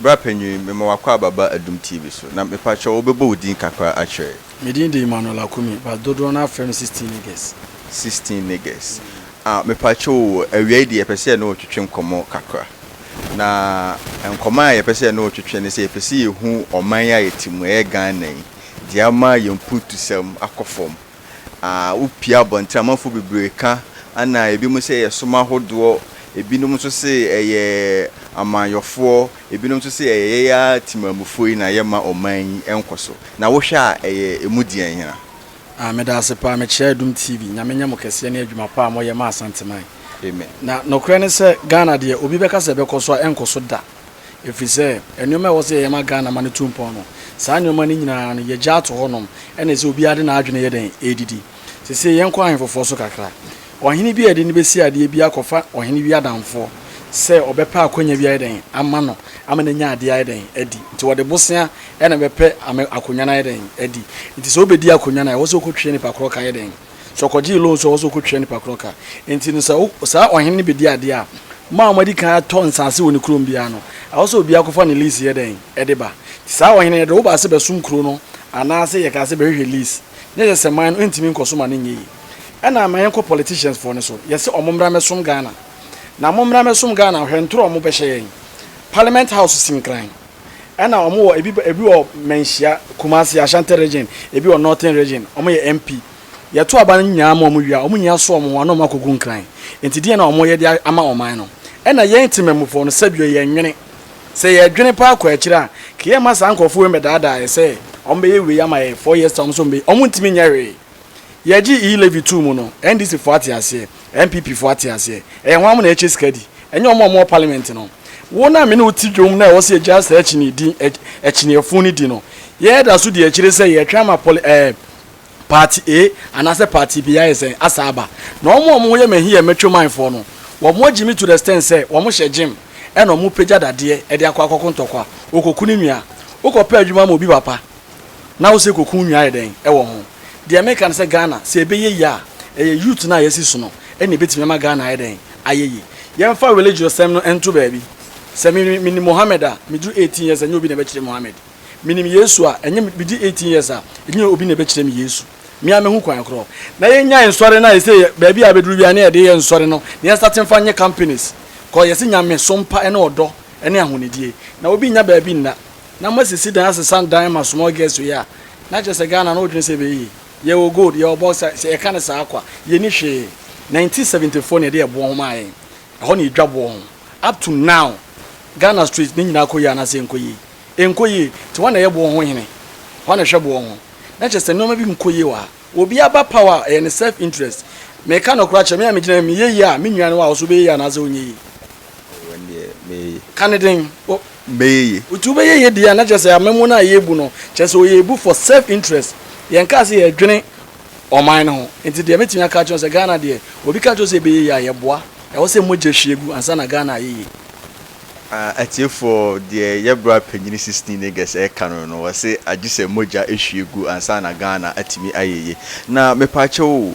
Bra panyin, mema w'akwaaba ba Adum TV so, na mepakyɛw wobɛbɔ wo din kakra akyerɛ yɛn? Me din de Emmanuel Akumi, but dodoɔ no ara frɛ me 16 Niggas. 16 Niggas. Ah, mepakyɛw o, awia yi deɛ yɛpɛ sɛ yɛne wo twetwe nkɔmmɔ kakra. Na nkɔmmɔ a yɛpɛ sɛ yɛne wo twetwe ne sɛ yɛpɛ sɛ yɛhu ɔman yi a yɛte mu, ɛyɛ Ghana yi, deɛ ama yɛn mpuntusɛm akɔ fam. Ah, wopue abɔnten a, amanfoɔ bebree ka, ɛna ebinom sɛ ɛyɛ som ahodoɔ, ebinom nso se ɛyɛ amanyɔfoɔ, ebinom nso se ɛyɛ yɛn ara temanmufoɔ yi na yɛmma ɔman yi nkɔ so. Na wohwɛ a, ɛyɛ emu deɛn hena? Ah, meda ase paa, mekyerɛ Adum TV, Nyame nyɛ mo kɛseɛ ne adwuma pa a moyɛ ma Asanteman. Amen. Na nokorɛ ne sɛ, Ghana deɛ, obi bɛka sɛ ɛbɛkɔ so a, ɛnkɔ so da. Ɛfiri sɛ, nneɛma a ɛwɔ sɛ yɛyɛ ma Ghana ma no tu mpɔn no, saa nneɛma no nyinaa no, yɛgya ato hɔnom, ɛna ɛsɛ obiara de n'adwene yɛ dɛn? Ɛredidi. Seesei yɛnkɔ ahemfofoɔ so kakra. Ɔhene bi a yɛde no bɛsi adeɛ bi akɔfa ɔhene bi adamfoɔ sɛ ɔbɛpɛ akwannya bi ayɛ dɛn ama no ama no anya adeɛ ayɛ dɛn adi. Nti wɔde bosea na ɛbɛpɛ ama akonnwa no ayɛ dɛn adi. Nti sɛ wobɛdi akonnwa no a, ɛwɔ sɛ wokɔtwea nipa korɔ ka yɛ dɛn. Sɛ ɔkɔgyee loan nso a, ɛwɔ sɛ ɔkɔtua nipa korɔ ka. Enti no, sɛ saa ɔhene no bɛdi adeɛ a, mo a moadi kan atɔ nsase wɔ ne kurom biara no, ɛwɔ sɛ obiara kɔfa ne lease yɛ dɛn? De ba. Nti saa ɔhene no, yɛde wo baa sɛ bɛsom kuro no anaasɛ yɛkaa sɛ bɛhwehwɛ lease? Na kyerɛ sɛ man no ntumi nkɔ so ma no nyɛ yie. Ɛna ma yɛnkɔ politicians foɔ no so. Yɛse wɔn mmra mmɛsom Ghana. Na mommra mmɛsom Ghana, hwɛ ntorɔ a wɔbɛhyɛ yɛn. Parliament house si Nkran. Ɛna ɔmo wɔ ebi ebi wɔ Manhyia, Kumasi, Ashanti region, ebi wɔ Northern region, ɔmo yɛ MP. Yɛto aba no nyinaa ma ɔmo wie a, ɔmo nyinaa soa ɔmo ho a na ɔmo akɔgu Nkran. Nti deɛn na ɔmo yɛ de ama ɔman no? Ɛna yɛn Temanmufoɔ no, sɛbio yɛnnwene. Sɛ yɛdwene paa kɔ akyire a, nka yɛmma saa nkorɔfoɔ wei mmɛdaadaa yɛ sɛ ɔmo bɛyɛ wei ama yɛn, 4 years time ɔmo nso ɔmo bɛyɛ, ɔmo ntumi nyɛ hwee. Yɛgye E-levy too mu no, NDC foɔ ate aseɛ, NPP foɔ ate aseɛ. Ɛyɛ hwan mo na ɛkyɛ sika di? Ɛnyɛ wɔn a wɔwɔ parliament no. Wo na me ne wo te dwom na ɛwɔ sɛ yɛgyaa saa akyini di, akyiniɛfo no di no. Yɛda so di akyire sɛ yɛtwɛn ama poli, ɛɛ, party A anaasɛ party B ayɛ sɛn asa aba. Na wɔn a wɔn ho yɛ mahi yɛ metro man foɔ no, wɔn agyi me to the extent sɛ wɔn hyɛ gym ɛna wɔn pagya dadeɛ de akɔ akɔko ntɔkwa. Wɔkɔku ne nua. Wokɔpɛ adwuma ma obi papa. Na wo sɛ koku nwa ayɛ dɛn wɔ ho? Deɛ meka ne sɛ Ghana sɛ ɛbɛyɛ yie a, ɛyɛ youth no a yɛasi so no na ɛbɛtumi ama Ghana ayɛ dɛn? Ayɛ yie. Yɛmfa religious sɛm no nto baabi. Sɛ me menim Mohammed a, meduru 18 years a ɛnyɛ obi na ɛbɛkyerɛ me Mohammed. Menim Yesu a, ɛnyɛ medi 18 years a, ɛnyɛ obi na ɛbɛkyerɛ me Yesu. Me ara mɛhu kwan korɔ. Na yɛnnyae nsɔre no a ɛsɛ baabi a bɛduru biara na yɛde yɛ nsɔre no na yɛnstate mfa nyɛ companies. Kɔ yɛse nyamesom pa ne ɔdɔ ne ahonidie. Na obi nnya baabi nna. Na mo asisi dan asesa dan ma small girls wei a, na kyerɛ sɛ Ghana no wodwene sɛ ɛbɛyɛ yie. Yɛwɔ gold, yɛwɔ bauxite, sɛ yɛka no saa kwa, yɛnni hwee. 1974 na yɛde ɛboɔ ho maa yɛn, ɛhɔ na yɛdwa boɔ ho. Up to now, Ghana street ne nyinaa kɔ yie anaasɛ ɛnkɔ yie? Ɛnkɔ yie. Nti hwan na ɛyɛ boɔ ho hene? Hwan na ɛhwɛ boɔ ho? Na kyerɛ sɛ nneɛma bi nkɔ yie wɔ ha. Obi aba power a, ɛyɛ ne self interest. Meka nokorɛ akyerɛ, me a megyina ha yi, meyɛ yie a, me nua no a, ɔso bɛyɛ yie anaasɛ ɔnyɛ yie? Oh, ɛndeɛ mɛyɛ yie. Ka ne den. O. Mɛyɛ yie. Nti wobɛyɛ yie deɛ a, na kyerɛ sɛ amammuo no a yɛrebu no, kyerɛ sɛ yɛrebu for self interest. Yɛnkaa sɛ yɛredwene ɔman no ho. Nti deɛ mɛtumi aka akyerɛ wo sɛ Ghana deɛ, obi ka kyerɛ wo sɛ ɛbɛyɛ yie a, yɛboa. Ɛwɔ sɛ mogya hwie gu ansa na Ghana ayɛ yie. Ah, atiefoɔ, deɛ yɛ bra panyini 16 August ɛreka no no, wɔse agye sɛ mogya hwie gu ansa na Ghana atumi ayɛ yie. Na mepaakyɛw o,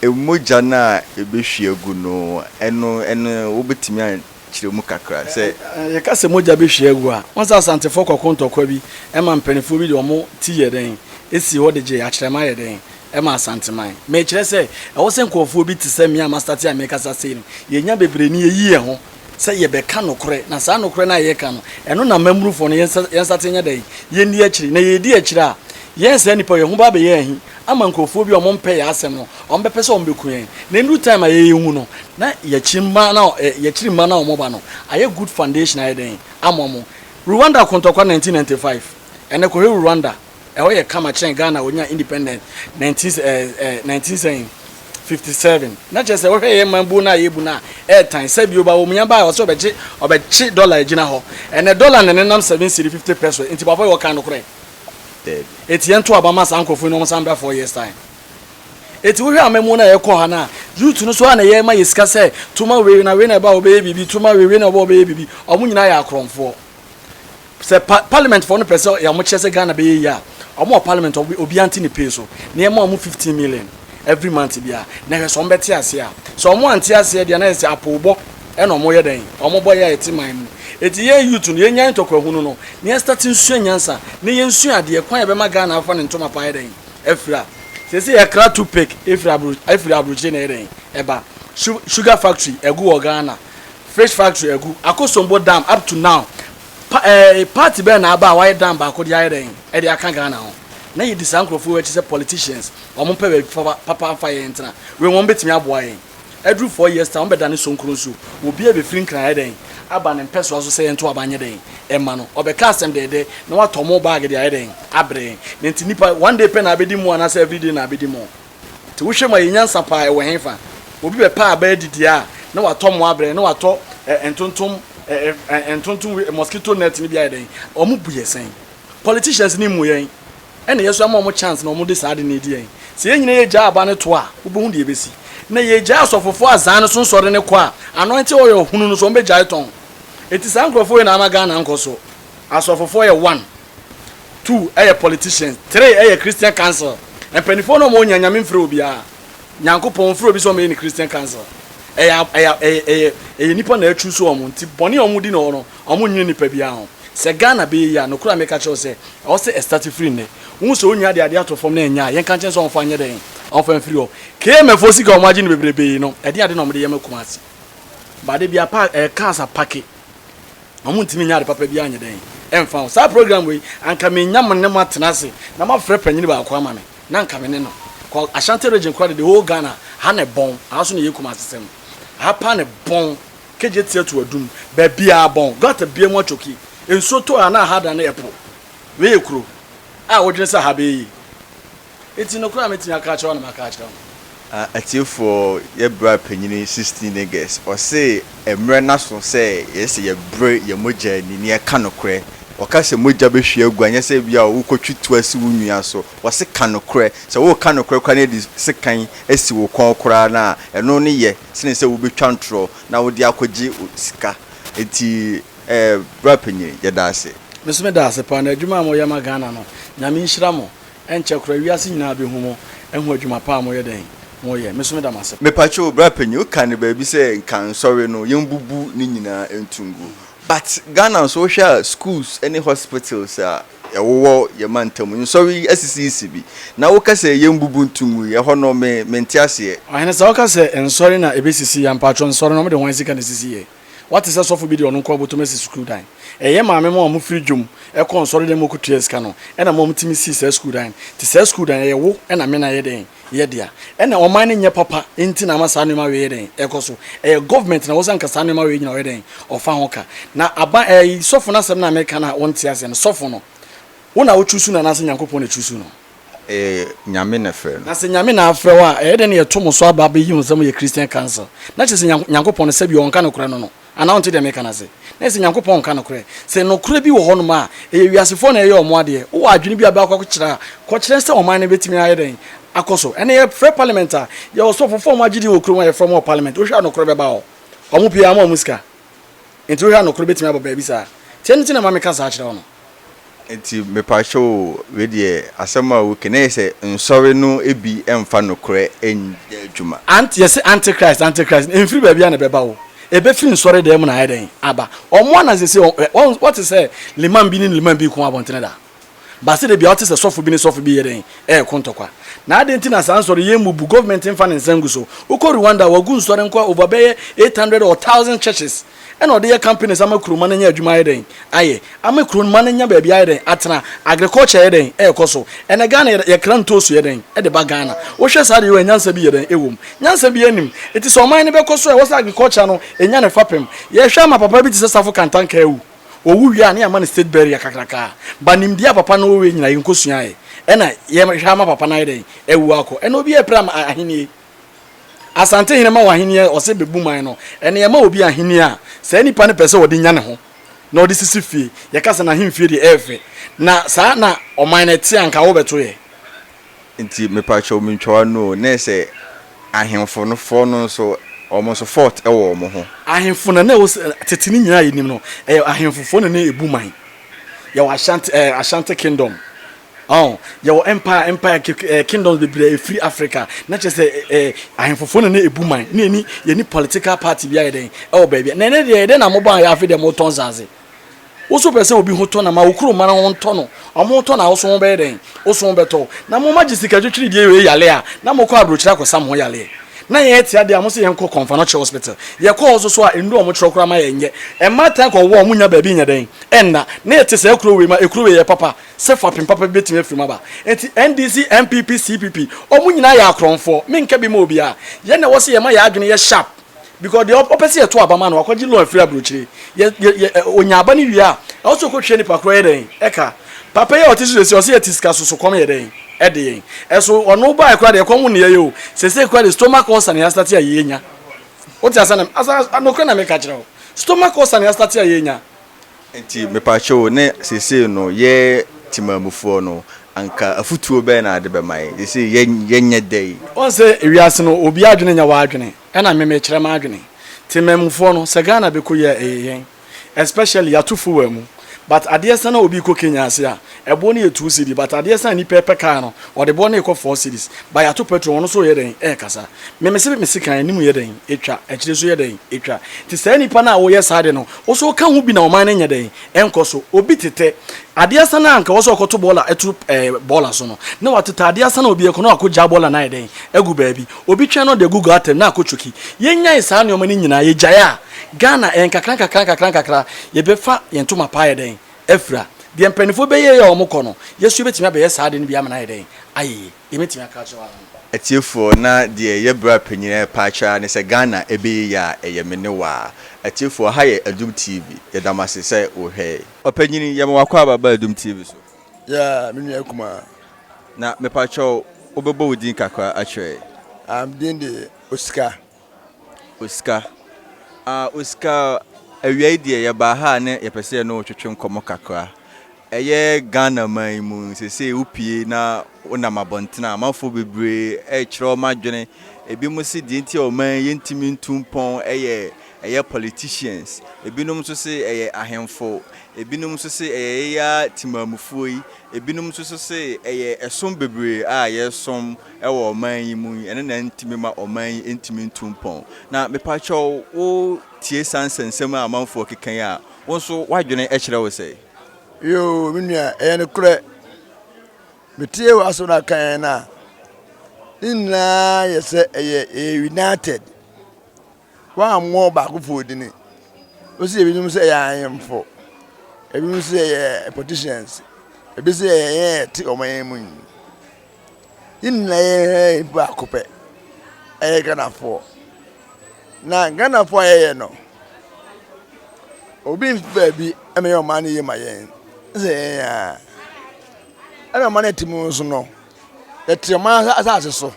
Mogya no a ɛbɛhwie agu no, ɛno, ɛno wobɛtumi akyerɛ mu kakra sɛ. Yɛka sɛ mogya bɛhwie agu a, wohu sɛ Asantefoɔ kɔko ntɔkwa bi ma mpanimfoɔ bi de wɔn ti yɛ dɛn, sii hɔ de gyee akyerɛma yɛ dɛn ma Asanteman. Mekyerɛ sɛ, ɛwɔ sɛ nkurɔfoɔ bi te sɛ me a mastate a merekasa sei no, yɛnya bebree na yɛyi yɛn ho sɛ yɛbɛka nokorɛ, na saa nokorɛ no a yɛreka no, ɛno na amammurufoɔ no yɛnsate nyɛ dɛn? Yɛnni akyire. Na yɛredi akyire a, yɛn saa nnipa yi, yɛn ho ba abɛyɛ ahi ama nkurɔfoɔ bi a wɔmpɛ yɛn asɛm no, wɔbɛpɛ sɛ wɔbɛku yɛn. Na ɛnnuru time a yɛrewu no, na yɛakyiri mma no a, yɛakyiri mma no a wɔba no, ayɛ good foundation ayɛ dɛn ama wɔn. Rwanda ko ntɔkwa 1995, ɛnnɛ kɔhwɛ Rwanda, Ɛhɔ yɛ kama kyɛn Ghana a wɔnyaa independent 1957. Na kyerɛ sɛ wohwɛ yɛn man buo no a yɛbu no a, ɛɛtan. Sɛ bio ba wɔn baeɛ ɔsɛ ɔbɛgye ɔbɛkye dollar agyina hɔ. Ɛnɛ dollar na ɛnenam 7 cedi 50 pesewas. Nti papa yi ɔkaa nokorɛ? Daabi. Eti yɛnto aba ma saa nkorɔfoɔ yi na wɔn san bra 4 years time. Eti wohwɛ amamuo no a yɛkɔ ha no a, youth no so a na yɛma yɛ sika sɛ to ma wei na wei na ɛba a ɔbɛyɛ biribi, to ma wei, wei na ɛba a ɔbɛyɛ biribi. Wɔn nyinaa yɛ akorɔmfoɔ. Sɛ pa parliament foɔ no pɛ sɛ wɔn kyerɛ sɛ Ghana bɛyɛ yie a, wɔn wɔ parliament a obiara nte ne pay so na yɛma wɔn 15 million every month biara na hwɛ sɛ wɔn bɛte aseɛ a. Sɛ wɔn ante aseɛ deɛ na yɛ sɛ apoobɔ ɛna wɔn yɛ dɛn wɔn bɔ yɛ a yɛte man mu. Enti yɛn youth no yɛnyae ntɔkwa hunu no na yɛn start nsua nyansa na yɛn sua adeɛ kwan a yɛbɛma Ghana afa ne ntoma pa ayɛ dɛn afira. Seesei yɛkra toothpick efiri abro efiri abrokyire na ɛyɛ dɛn ɛba. Sugar factory ɛgu wɔ Ghana, fish factory ɛgu, Akosombo dam up to now pa ɛɛ party bɛn na aba a wɔayɛ dam baako de ayɛ dɛn ɛde aka Ghana ho. Na yɛdi saa nkurɔfoɔ wei akyi sɛ politicians wɔn mpɛ baabi papa papa mfa yɛn ntena. Wei wɔn bɛtumi aboa yɛn. Aduru 4 years time wɔbɛdane sonkoro nsuo. Obiara bɛfiri Nkran ayɛ dɛn aba ne mpɛsoa so sɛ yɛnto aba nyɛ dɛn mma no. Ɔbɛka asɛm dɛɛdɛ na watɔ mo bag de ayɛ dɛn abrɛ yɛn. Na nti nipa one day pɛ na abɛdi mo anaasɛ everyday na abɛdi mo? Nti wohwɛ mu a yɛn nyansa paa ɛwɔ henfa? Obi bɛpɛ aba adidi a na watɔ mo abrɛ yɛn na watɔ ntontom ntontom mosquito net no bi ayɛ dɛn? Wɔn bu yɛ sɛn? Politicians no mmu yɛn. Ɛna yɛso ama wɔn chance na wɔn de saa ade no redi yɛn. Sɛ yɛn nyinaa yɛgyae aba no to a, wobɛhu deɛ ɛbɛsi. Na yɛgyae asɔfofoɔ azaa no so nsɔre no kɔ a, anointing oil hunu no so wɔn bɛgyae tɔn. Enti saa nkorɔfoɔ wei na ama Ghana nkɔ so. Asɔfofoɔ yɛ one, two ɛyɛ politicians, three ɛyɛ Christian council. Mpaninfoɔ no a wɔn nya Nyame mfrɛ obiara. Nyankopɔn mfrɛ obi sɛ ɔmmɛyɛ ne Christian council. Ɛyɛ ɛyɛ ɛyɛ ɛyɛ ɛyɛ nipa na atwi so wɔn nti bɔne a wɔn di no hɔ no wɔn nnwene nipa biara ho. Sɛ Ghana bɛyɛ yie a nokorɛ a meka kyerɛ wo sɛ ɛwɔ sɛ ɛstarte firi nnɛ. Wohu sɛ onua de adeɛ ato fam na ɛnyɛ a yɛnka nkyerɛ no sɛ ɔmfa nyɛ dɛn? Ɔmfa mfiri hɔ. KMF foɔ sika a wɔn agye no bebrebee no ɛdeɛn ade na wɔn de yɛ ma Kumasi? But de bia pa ɛɛ cars apake wɔn ntumi nyɛ ade papa biara nyɛ dɛn ɛmfa ho. Saa program wei anka menya mo ne mo atena ase na moafrɛ panyini baako ama me. Na nka me ne no kɔ Ashanti region koraa de the whole Ghana ha na ɛbɔn aha so na ɛyɛ Kumasi sɛm aha paa na ɛbɔn kegye tia to adum baabiaa bɔn gutter bia mu atwoki nsuo tɔ a na aha adane ɛpo wei yɛ kuro a wodwene sɛ aha bɛyɛ yie nti nokorɛ a mɛtumi aka akyerɛ wo na maka akyerɛ wo. Atiefoɔ yɛ bra panyini 16 niggas ɔse mmerɛ no aso sɛ yɛsɛ yɛbre yɛn mogya ani na yɛka nokorɛ ɔka sɛ mogya bɛhwie agu anyɛ sɛ ebia wokɔtwi tuo asi wo nua so ɔse ka nokorɛ sɛ woreka nokorɛ koraa na yɛde sekan asi wo kɔn koraa no a ɛno ne yɛ sene sɛ wobɛtwa ntorɔ na wode akɔgye sika nti eh bra panyin yɛda ase. Me nso meda ase paa na adwuma a moyɛ ma Ghana no Nyame nhyira mo Ɛnkyɛ koraa wiase nyinaa bɛhu mo ahu adwuma pa a moyɛ dɛn? Moyɛ. Me nso meda mo ase. Mepakyɛw bra panyin wo ka no baabi sɛ nka nsɔre no yɛn bubu ne nyinaa nto ngu but Ghana nso wo hwɛ a schools ne hospitals a ɛwowɔ yɛn mantam nsɔre yi asisisi bi na wo ka sɛ yɛn bubu nto ngu yi ɛhɔ no me mente aseɛ. Ɔhene sɛ woka sɛ nsɔre na ɛbɛsisi yɛ a mpakyɛw nsɔre no wɔde hwan sika na ɛsisi yɛ? Woate sɛ sɔfo bi de ɔno nko ara bɔtɔm asi sukuu dan? Ɛyɛ maame ma wɔn firi dwom kɔ nsɔre dan mu kɔtua sika no ɛna ma wɔn tumi sii saa sukuu dan no. Nti saa sukuu dan no ɛyɛ wo ɛna me na yɛ dɛn? Yɛ dea. Ɛna ɔman no nyɛ papa nti na ama saa nneɛma wei yɛ dɛn? Ɛkɔ so. Ɛyɛ government na ɛwɔ sɛ anka saa nneɛma wei nyina ɔyɛ dɛn? Ɔfa ho ka. Na aban ɛyi sɔfo no asɛm no a meka no a wonte aseɛ no, sɔfo no, wo na wo choose no anaasɛ Nyankopɔn na choose no? Ɛyɛ Nyame na ɛfrɛ no. Na sɛ Nyame na afrɛ wo a, ɛyɛ dɛn na yɛto mo so aba abɛyi ho sɛ moyɛ Christian Council? Na kyerɛ sɛ Nyankopɔn no sɛbi ɔnka nokorɛ no no? Anaa wonte deɛ meka no ase? Na kyerɛ sɛ Nyankopɔn nka nokorɛ. Sɛ nokorɛ bi wɔ hɔnom a, ɛyɛ wiasefoɔ na ɛyɛ wɔn adeɛ. Wowɔ adwene bi a bɛakɔ akɔkyerɛ a, kɔkyerɛ sɛ ɔman no bɛtumi ayɛ dɛn akɔ so. Ɛnnɛ yɛfrɛ parliament a, yɛwɔ sɔfofoɔ a wɔagye din wɔ kurom a yɛfrɛ wɔn wɔ parliament. Wohwɛ a nokorɛ bɛba hɔ? Wɔn pii ama wɔn sika. Enti wohwɛ a nokorɛ bɛtumi aba baabi saa? Nti ɛno nti na ɛma meka saa kyerɛ wo no. Nti mepakyɛw o, wei deɛ asɛm a woka yi, na ɛyɛ sɛ nsɔre no bi mfa nokorɛ nyɛ adwuma. Ant, yɛse antichrist, antichrist no, ɛmfiri baabiara na ɛbɛba o, ɛbɛfiri nsɔre dan mu na ayɛ dɛn? Aba. Wɔn a na seesei wɔn, wɔn, wɔte sɛ liman bi ne liman bi reko wɔ abɔntene da. Ba sɛ da biara wote sɛ sɔfo bi ne sɔfo bi reyɛ dɛn? Ɛreko ntɔkwa. Na adɛn nti na saa nsɔre yi yɛmmubu, government mfa ne nsa ngu so? Wokɔ Rwanda a, wɔagu nsɔre nko ara over bɛyɛ 800 or 1000 churches. Ɛna ɔde yɛ companies ama kuro ma no anya adwuma ayɛ dɛn ayɛ ama kuro ma no anya baabi ayɛ dɛn atena agriculture yɛ dɛn ɛrekɔ so ɛnɛ Ghana yɛ yɛkra ntoosu yɛ dɛn ɛde ba Ghana wohwɛ saa deɛ wɔ nyansa bi yɛ dɛn ɛwɔ mu nyansa bi anim eti sɛ ɔman no bɛkɔ so a ɛwɔ sɛ agriculture no enya ne fapem yɛhwɛ ama papa bi te sɛ Safo Kantanka awu owu wie a ne yɛama no state burial kakraka ba nimdeɛ a papa no wɔ wei nyina yɛnkɔsua ɛ ɛna yɛhwɛ ama papa no ayɛ dɛn awu akɔ ɛna obi ɛpere ama ahennie Asante hene ma wo ahenni a ɔsɛ bɛbu man no, ɛnna yɛma obi ahenni a, saa nipa no pɛ sɛ ɔde nya ne ho na ɔde sisi fie. Yɛka sɛ n'ahemfie deɛ ɛyɛ fɛ, na saa na ɔman no ɛte a anka wobɛto yɛ. Nti mepakyɛw mentwa w'ano o, na ɛsɛ ahemfo no foɔ no nso wɔn nso fault wɔ wɔn ho. Ahemfo na na ɛwɔ sɛ tete no nyinaa a yɛnim no, ɛyɛ ahemfo foɔ na na ɛbu man. Yɛwɔ Ashanti, ɛɛ Ashanti kingdom. Ɔn, yɛwɔ empire empire eh, kingdoms bebree a ɛfiri Africa. Na kyerɛ sɛ eh, ahemfofoɔ na na ɛbu man. Na yɛni yɛni political party bi ayɛ dɛn ɛwɔ baabi. Na ɛnɛ deɛ ɛdɛn na mobɔ ayɛ afe deɛ motɔn nsaase. Wo so pɛ sɛ obi ho tɔ na ma wo kurom ma no ho ntɔ no. Ɔmo ho tɔ na wo so ho bɛyɛ dɛn? Wo so ho bɛtɔ wo. Na mo ma gye sika twitwiri deɛ wei yale a, na mokɔ aburokyire akɔsa mo ho yaleɛ. Na yɛn te adeɛ a mo se yɛn kɔ Kɔnfanɔkye hospital. Yɛkɔ hɔ nso so a nnuro a ɔmo kyerɛ koraa ma yɛn nyɛ. Mmaa tan kɔ wɔ a ɔmo nnya baabi nyɛ dɛn? Ɛnna. Na yɛte saa kuro wei ma ekuro wei yɛ papa. Sɛ fapem papa bi bɛtumi afiri mu aba. Enti NDC, NPP, CPP, ɔmo nyinaa yɛ akorɔmfoɔ. Menka bi ma obiara. Yɛn na ɛwɔ sɛ yɛma yɛn adwene yɛ sharp. Because deɛ ɔpɛ sɛ yɛto aba ma no, wakɔgye loan afiri aburokyire. Yɛ, yɛ, yɛ, ɔnya aba no wie a, ɛwɔ sɛ ɔkɔtua nipa korɔ yɛ dɛn? Ɛka. Papa yi a ɔte so seesei, ɔse yɛte sika so, so kɔm yɛ dɛn? Ɛde yɛn. Ɛso ɔno baeɛ koraa deɛ ɛkɔm nne yɛn o. Seesei koraa deɛ stomach ulcer na yɛastate a yɛnya. Wote aseɛ na, asa, nokorɛ na meka kyerɛ wo. Stomach ulcer na yɛastate a yɛnya. Nti mepakyɛw ne seesei no yɛ temanmufoɔ no anka afutuo bɛn na ade bɛma yɛn? Seesei yɛ yɛnyɛ dɛn? Wohu sɛ ewiase no obiara adwene nyɛ w'adwene ɛna me mekyerɛ m'adwene. Temanmufoɔ no sɛ Ghana bɛkɔ yie a ɛyɛ yɛn especially yɛato fuel mu but adeɛ sa na obi rekɔ Kenya ase a ɛboɔ no yɛ two cedi but adeɛ sa a nipa repɛ car no ɔde boɔ no rekɔ four cedis but yɛato petrol ɔno nso reyɛ dɛn ɛrekasa. Me mese me sekan anim yɛ dɛn ɛtwa akyire nso yɛ dɛn ɛtwa nti saa nipa no a woyɛ saa ade no Wo nso woka ho bi na ɔman no nyɛ dɛn? Ɛnkɔ so. Obi tetɛ adeɛ asa no a anka ɛwɔ sɛ ɔkɔto bɔɔla ɛto ɛɛ bɔɔla so no, na watetɛ adeɛ asa na obi ɛkɔ na wakɔgyaa bɔɔla no ayɛ dɛn? Agu baabi. Obi twɛn na ɔde agu gutter mu na akɔ twoki. Yɛnnyae saa nneɛma no nyinaa, yɛgyae a, Ghana ɛyɛ nkakra nkakra nkakra nkakra yɛbɛfa yɛn ntoma pa ayɛ dɛn? Afira. Deɛ mpanimfoɔ bɛyɛeɛ a wɔkɔ no, yɛn nso yɛbɛtumi abɛyɛ saa ade no bi ama no ayɛ dɛn? Ayɛ yie. Deɛ mɛtumi aka akyerɛ wo ara no. Atiefoɔ na deɛ yɛ bra panyin ɛrepa akyerɛ ara ne sɛ Ghana ɛbɛyɛ yie a ɛyɛ me ne wo a. Atiefoɔ ha yɛ Adum TV yɛda mo ase sɛ wo hwɛ yɛn. Ɔpanyini yɛma w'akwaaba ba Adum TV so. Yeah, me nua kumaa. Na mepakyɛw wobɛbɔ wo din kakra akyerɛ yɛn? Ah, me din de Osika. Osika. Ah, Osika, awia yi deɛ yɛbaa ha a ne yɛpɛ sɛ yɛne wo twetwe nkɔmmɔ kakra. Ɛyɛ Ghana man yi mu, seesei wopue na wonam abɔntene a, amanfoɔ bebree rekyerɛ wɔn adwene. Ebinom se deɛ nti a ɔman yi yɛntumi ntu mpɔn yɛ ɛyɛ politicians, ebinom nso se ɛyɛ ahemfo, ebinom nso se ɛyɛ yɛn ara temanmufoɔ yi, ebinom nso so se ɛyɛ ɛsom bebree a yɛresom wɔ ɔman yi mu yi, ɛno na ɛntumi ma ɔman yi ntumi ntu mpɔn. Na mepakyɛw wo tie saa nsɛnsɛm a amanfoɔ keka yi a, wo nso w'adwene kyerɛ wo sɛn? Yoo, me nua, ɛyɛ nokorɛ. Metie w'asɛm na aka no a, ne nyinaa yɛ sɛ ɛyɛ ɛyɛ united. Woammɔ baakofoɔ dini. Wosi ebinom sɛ ɛyɛ ahemfo, ebinom sɛ ɛyɛ politicians, ebi sɛ ɛyɛ yɛn a yɛte ɔman mu yi. Yɛn nyinaa yɛ baako pɛ, ɛyɛ Ghanafoɔ. Na Ghanafoɔ a yɛyɛ no, obi mfi baabi mmɛyɛ ɔman no yie ma yɛn sɛ yɛn ara. Ɛna ɔman no a yɛte mu nso no, yɛte ɔman asase so.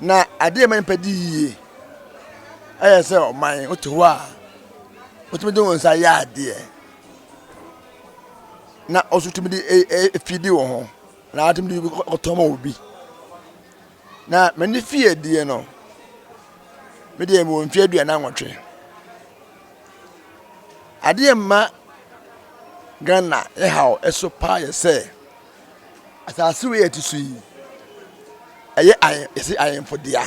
Na adeɛ a ɛma nnipa di yie yɛ sɛ ɔman wote hɔ a, wotumi de wo nsa yɛ adeɛ. Na wo nso wotumi de feedi wo ho anaa wotumi de kɔtɔn ma obi. Na m'ani fii adie no, me deɛ mewɔ mfeɛ 48. Adeɛ mma Ghana haw so paa yɛ sɛ, asase wei a yɛte so yi, ɛyɛ ahe yɛse ahemfo dea.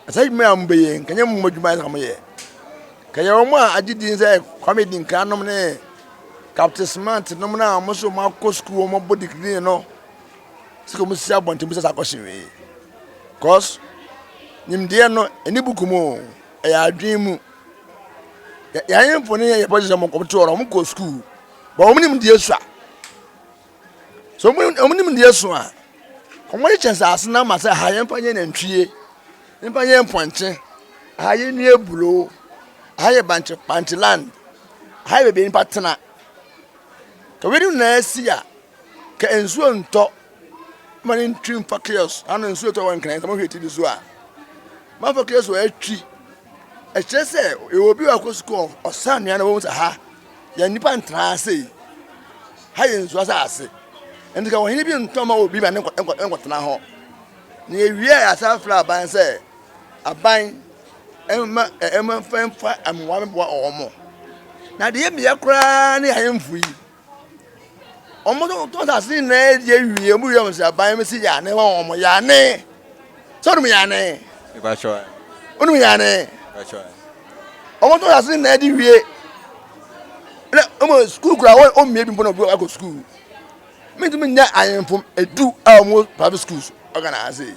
Na saa adwuma a wɔbɛyɛ yi, nka nyɛ wɔn adwuma na wɔyɛ. Nka ɛyɛ wɔn a agye din sɛ Kwame Dinkra nom ne Captain Smart nom no a wɔn nso wɔakɔ sukuu wɔabɔ degree no sɛ wɔn si abɔnten bisa saa question wei. Cause nimdeɛ no ɛni buku mu o, ɛyɛ adwene mu. Yɛn ahemfo ne yɛn politicians wɔn te hɔ no wɔn kɔ sukuu but wɔn nimdeɛ sua. So wɔn wɔn nimdeɛ so a, wɔkyekyɛ nsaase no ama sɛ ha yɛmfa nyɛ nantwie, yɛmfa nyɛ mpɔnkye, ha yɛnnua aburo, ha yɛ bankye bankye land, ha yɛ baabi a nnipa tena. Ka wei nyinaa si a, ka nsuo ntɔ ma no ntwi mfa chaos ano nsuo tɔ wɔ nkran sɛ mohwɛ tv so a mafa chaos wɔ atwi ɛkyerɛ sɛ yɛwɔ obi a ɔkɔ sukuu ɔsa nnuane wɔn sɛ ha Yɛn nnipa ntena ase yi. Ha yɛ nsuo asase. Nti ka ɔhene bi ntɔn ma obi ma ne nkɔtena hɔ. Na yɛwie a yɛasan frɛ aban sɛ aban ɛma ɛma mfa mmoa mmoa wɔn. Na deɛ mmea koraa ne ahemfo yi. Wɔn tɔn asase nyinaa di awie, wɔn wie wɔn sɛ aban si yane wɔn wɔn yane. Sɛ wɔn yane. Wɔn yane. Wɔn tɔn asase nyinaa di wie. Na wɔn sukuu kura wɔn wɔn mmea bi mpo na obi akɔ sukuu. Mintumi nyɛ ahemfo edu a wɔn private schools ɔgana ase.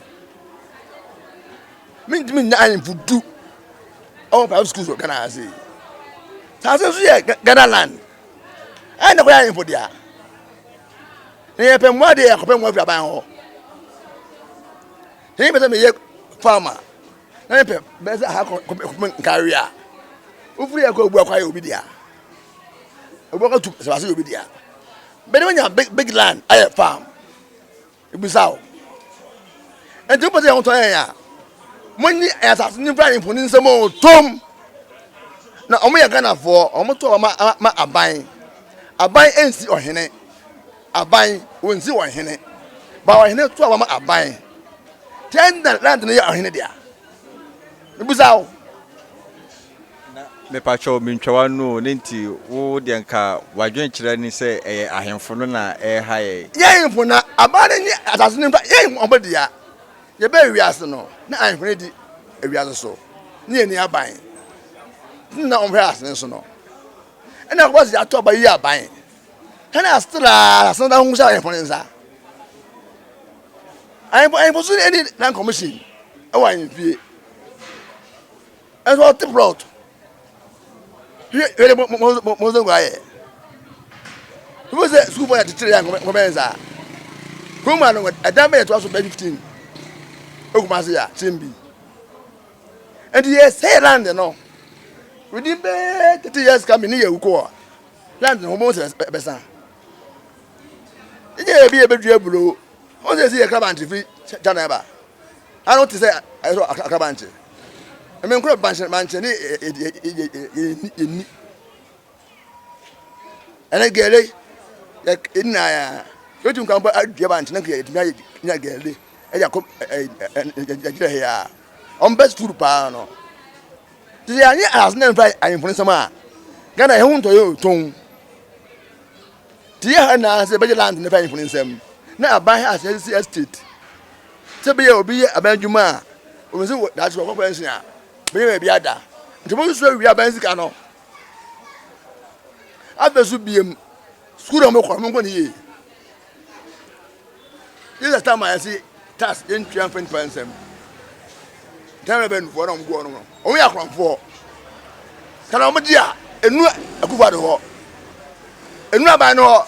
Mintumi nyɛ ahemfo du a wɔn private schools ɔgana ase. Saa ase nso yɛ Ghana land. Ɛyɛ na kɔyɛ ahemfo dea. Na yɛpɛ mmoa deɛ yɛkɔpɛ mmoa firi aban hɔ. Sɛ yɛpɛ sɛ meyɛ farmer na mepɛ bɛyɛ sɛ aha kɔpem nkawe a, wofiri yɛ kɔ obu akɔ ayɛ obi dea. Obu akɔ tu sɛ yɛ obi dea. Bɛde wanya big big land ayɛ farm. Ebisa wo. Nti wopɛ sɛ yɛn ho tɔ yɛn a, monyi asase no mfiri ahemfo no nsam o, tom! Na wɔn yɛ Ghanafoɔ, wɔn to ma ma aban. Aban nsi ɔhene. Aban wɔnsi ɔhene. Ba ɔhene to ma aban. Kyɛn na land no yɛ ɔhene dea. Ebisa wo. Na mepakyɛw mentwa w'ano o, ne nti wo deɛ nka w'adwenkyerɛ ne sɛ ɛyɛ ahemfo no na ɛreha yɛn? Yɛn ahemfo na aban no nye asase no mfa yɛn wɔn dea. Yɛbɛɛ wiase no na ahemfo no di wiase so ne yɛn ni aban na wɔn hwɛ asase no so no. Ɛna akɔba sɛ yɛato aba yi aban. Ɛna astra asase no da ho hyɛ ahemfo no nsa. Ahemfo ahemfo so ne land commission ɛwɔ ahemfie. Ɛnso ɔte plot. Hwɛ hwɛ mo mo mo mo nso ayɛ. Mo sɛ sukuufo yɛ kyekyere yɛ nkɔmɛ nkɔmɛ nsa. Kurom ano ɛdan bɛyɛ to aso bɛyɛ 15. Okuma ase ya kyɛn bi. Nti yɛ sɛ land no. Within bɛyɛ 30 years coming ne yɛ wukɔ land no ho bɔn sɛ bɛsa. Ɛnyɛ yɛ bi yɛ bɛdua aburo. Wɔn sɛ yɛ krabankye fi China ba. Ano te sɛ ayɛ sɛ akra bankye. Ɛmɛ nkura bankye bankye ne yɛ ni. Ɛnɛ gɛle yɛ nyinaa yɛ yɛtu nkan bɔ adua bankye na yɛtumi ayɛ nya gɛle ɛyɛ akɔ ɛgyina ha a wɔn best food paa no. Te sɛ yɛanyɛ asase na mfa ahemfo no nsɛm a Ghana yɛn ho ntɔ yɛ otɔn. Te yɛ ha nyinaa sɛ yɛbɛgye land no fa ahemfo no nsam na aban ha asɛ sisi estate. Sɛ bɛyɛ obi yɛ aban adwuma a, wɔn sɛ daakye wɔkɔ pension a, bɛyɛ baabi ada. Nti wɔn nso awia aban sika no. Afei so biem, sukuu na wɔn kɔ, wɔn nkɔ ne yie. Jesus time a yɛsi tax yɛntua mfa nipa nsam. Tɛn bɛ nufoɔ na wɔn gu wɔn no, wɔn yɛ akorɔmfoɔ. Kana wɔn gye a, enu akufo ado hɔ, enu aban no hɔ.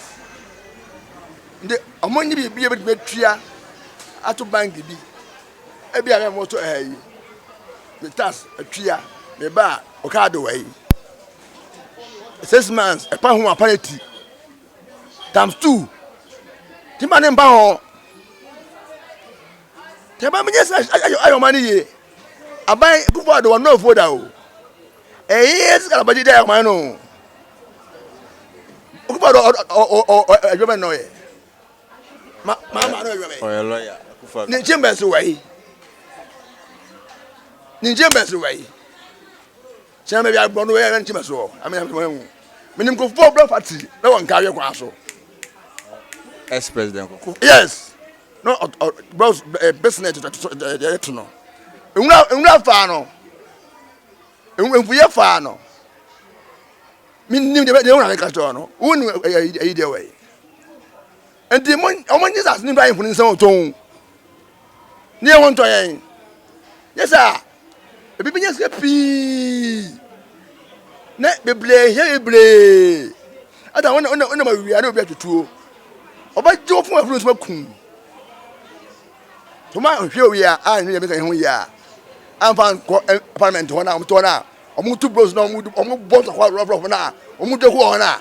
Nti wɔn nye biribi a ebetumi atua ato bank bi. Ebi a bɛn mo to ɛha yi, me tax atua, me ba a ɔka ado wɔ yi. 6 months, ɛpa ho apa ne ti. Times two. Timba ne mpa ho. Tɛba mi nyɛ sɛ ayɛ ɔman no yie. Aban kufu ado wɔn nɔɔfuo da o. Ɛyɛ sika na bɛgye de ayɛ ɔman no. Kufu ado ɔ ɔ ɔ adwuma bɛ nɔɔyɛ. Ma ma ma no adwuma bɛ. Ɔyɛ lɔya Akufo Addo. Ne nkyɛn so wɔ yi. Ne nkyɛn so wɔ yi. Kyɛn baabi aborɔ no yɛ nkyɛn so wɔ. Ame ame wɔn mu. Menim Kufuor blɔ party na wɔn nkaayɛ kwan so. Ex president Kufuor. Yes. No ɔ ɔ blɔ ɛ business yɛ to no. Nwura nwura faa no. Mfuyɛ faa no. Menim deɛ deɛ wɔn na meka kyerɛ no. Wɔn nim ɛyi ɛyi deɛ wɔ yi. Nti mo wɔn nye sase nipa ahemfo ne nsɛm ɔtɔn. Ne yɛn ho ntɔ yɛn. Yɛ sɛ ebi bi nyɛ sika pii. Ne bebree hia bebree. Ata wɔn wɔn wɔn nam awia ne obi atutuo. Ɔbɛgye wo fún afuru nso akum. Toma nhwɛ owie a a nhwɛ yɛ bɛka yɛn ho yie a. Amfa nkɔ parliament hɔ na wɔn tɔ na wɔn tu bros na wɔn wɔn bɔ ntɔkwa rɔfrɔf na wɔn dwa kɔ hɔ na.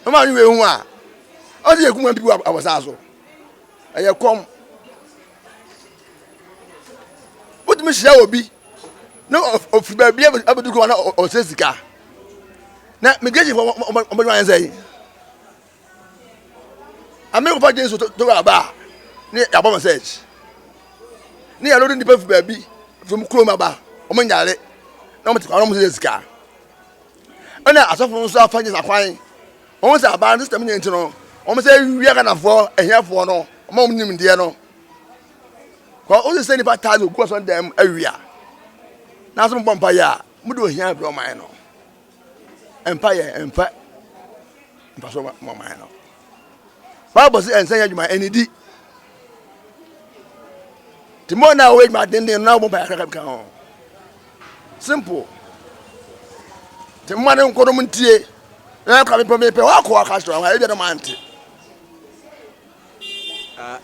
Wɔn a wɔn ehu a ɔsi yɛ kum wɔn pipi wɔ saa so. Ɛyɛ kɔm. Wotumi hyia obi na ofiri baabi abɛdu kurom na ɔsɛ sika. Na migration fo wɔn wɔn bɛdwuma ayɛ sɛ yi. Ame kɔfa jeans to to aba a ne yɛabɔ wɔn search. Ne yɛlode nipa fi baabi firi mu kurom aba wɔn nyare na wɔn te kwan na wɔn sɛ sika. Ɛna asɔfo nso afa jeans akwan. Wɔn sɛ aban system nyɛ nti no, wɔn sɛ wia Ghanafoɔ ahiafoɔ no, wɔn a wɔn nimdeɛ no. Kɔ o sɛ nipa taa ogu asɔn dɛm awia. Na so bɔ mpa yɛ a, mo de ohia brɛ ɔman no. Mpa yɛ mfa mfa so ma ɔman no. Bible sɛ ɛnsɛ yɛ adwuma ɛnidi. Ti mo na wɔyɛ adwuma denden na wɔbɔ mpa yɛ kakra ka ho. Simple. Ti mma ne nkɔ nom ntie. Na ɛkɔ mepɛ mepɛ wakɔ aka kyerɛ wɔn ebi a na mante.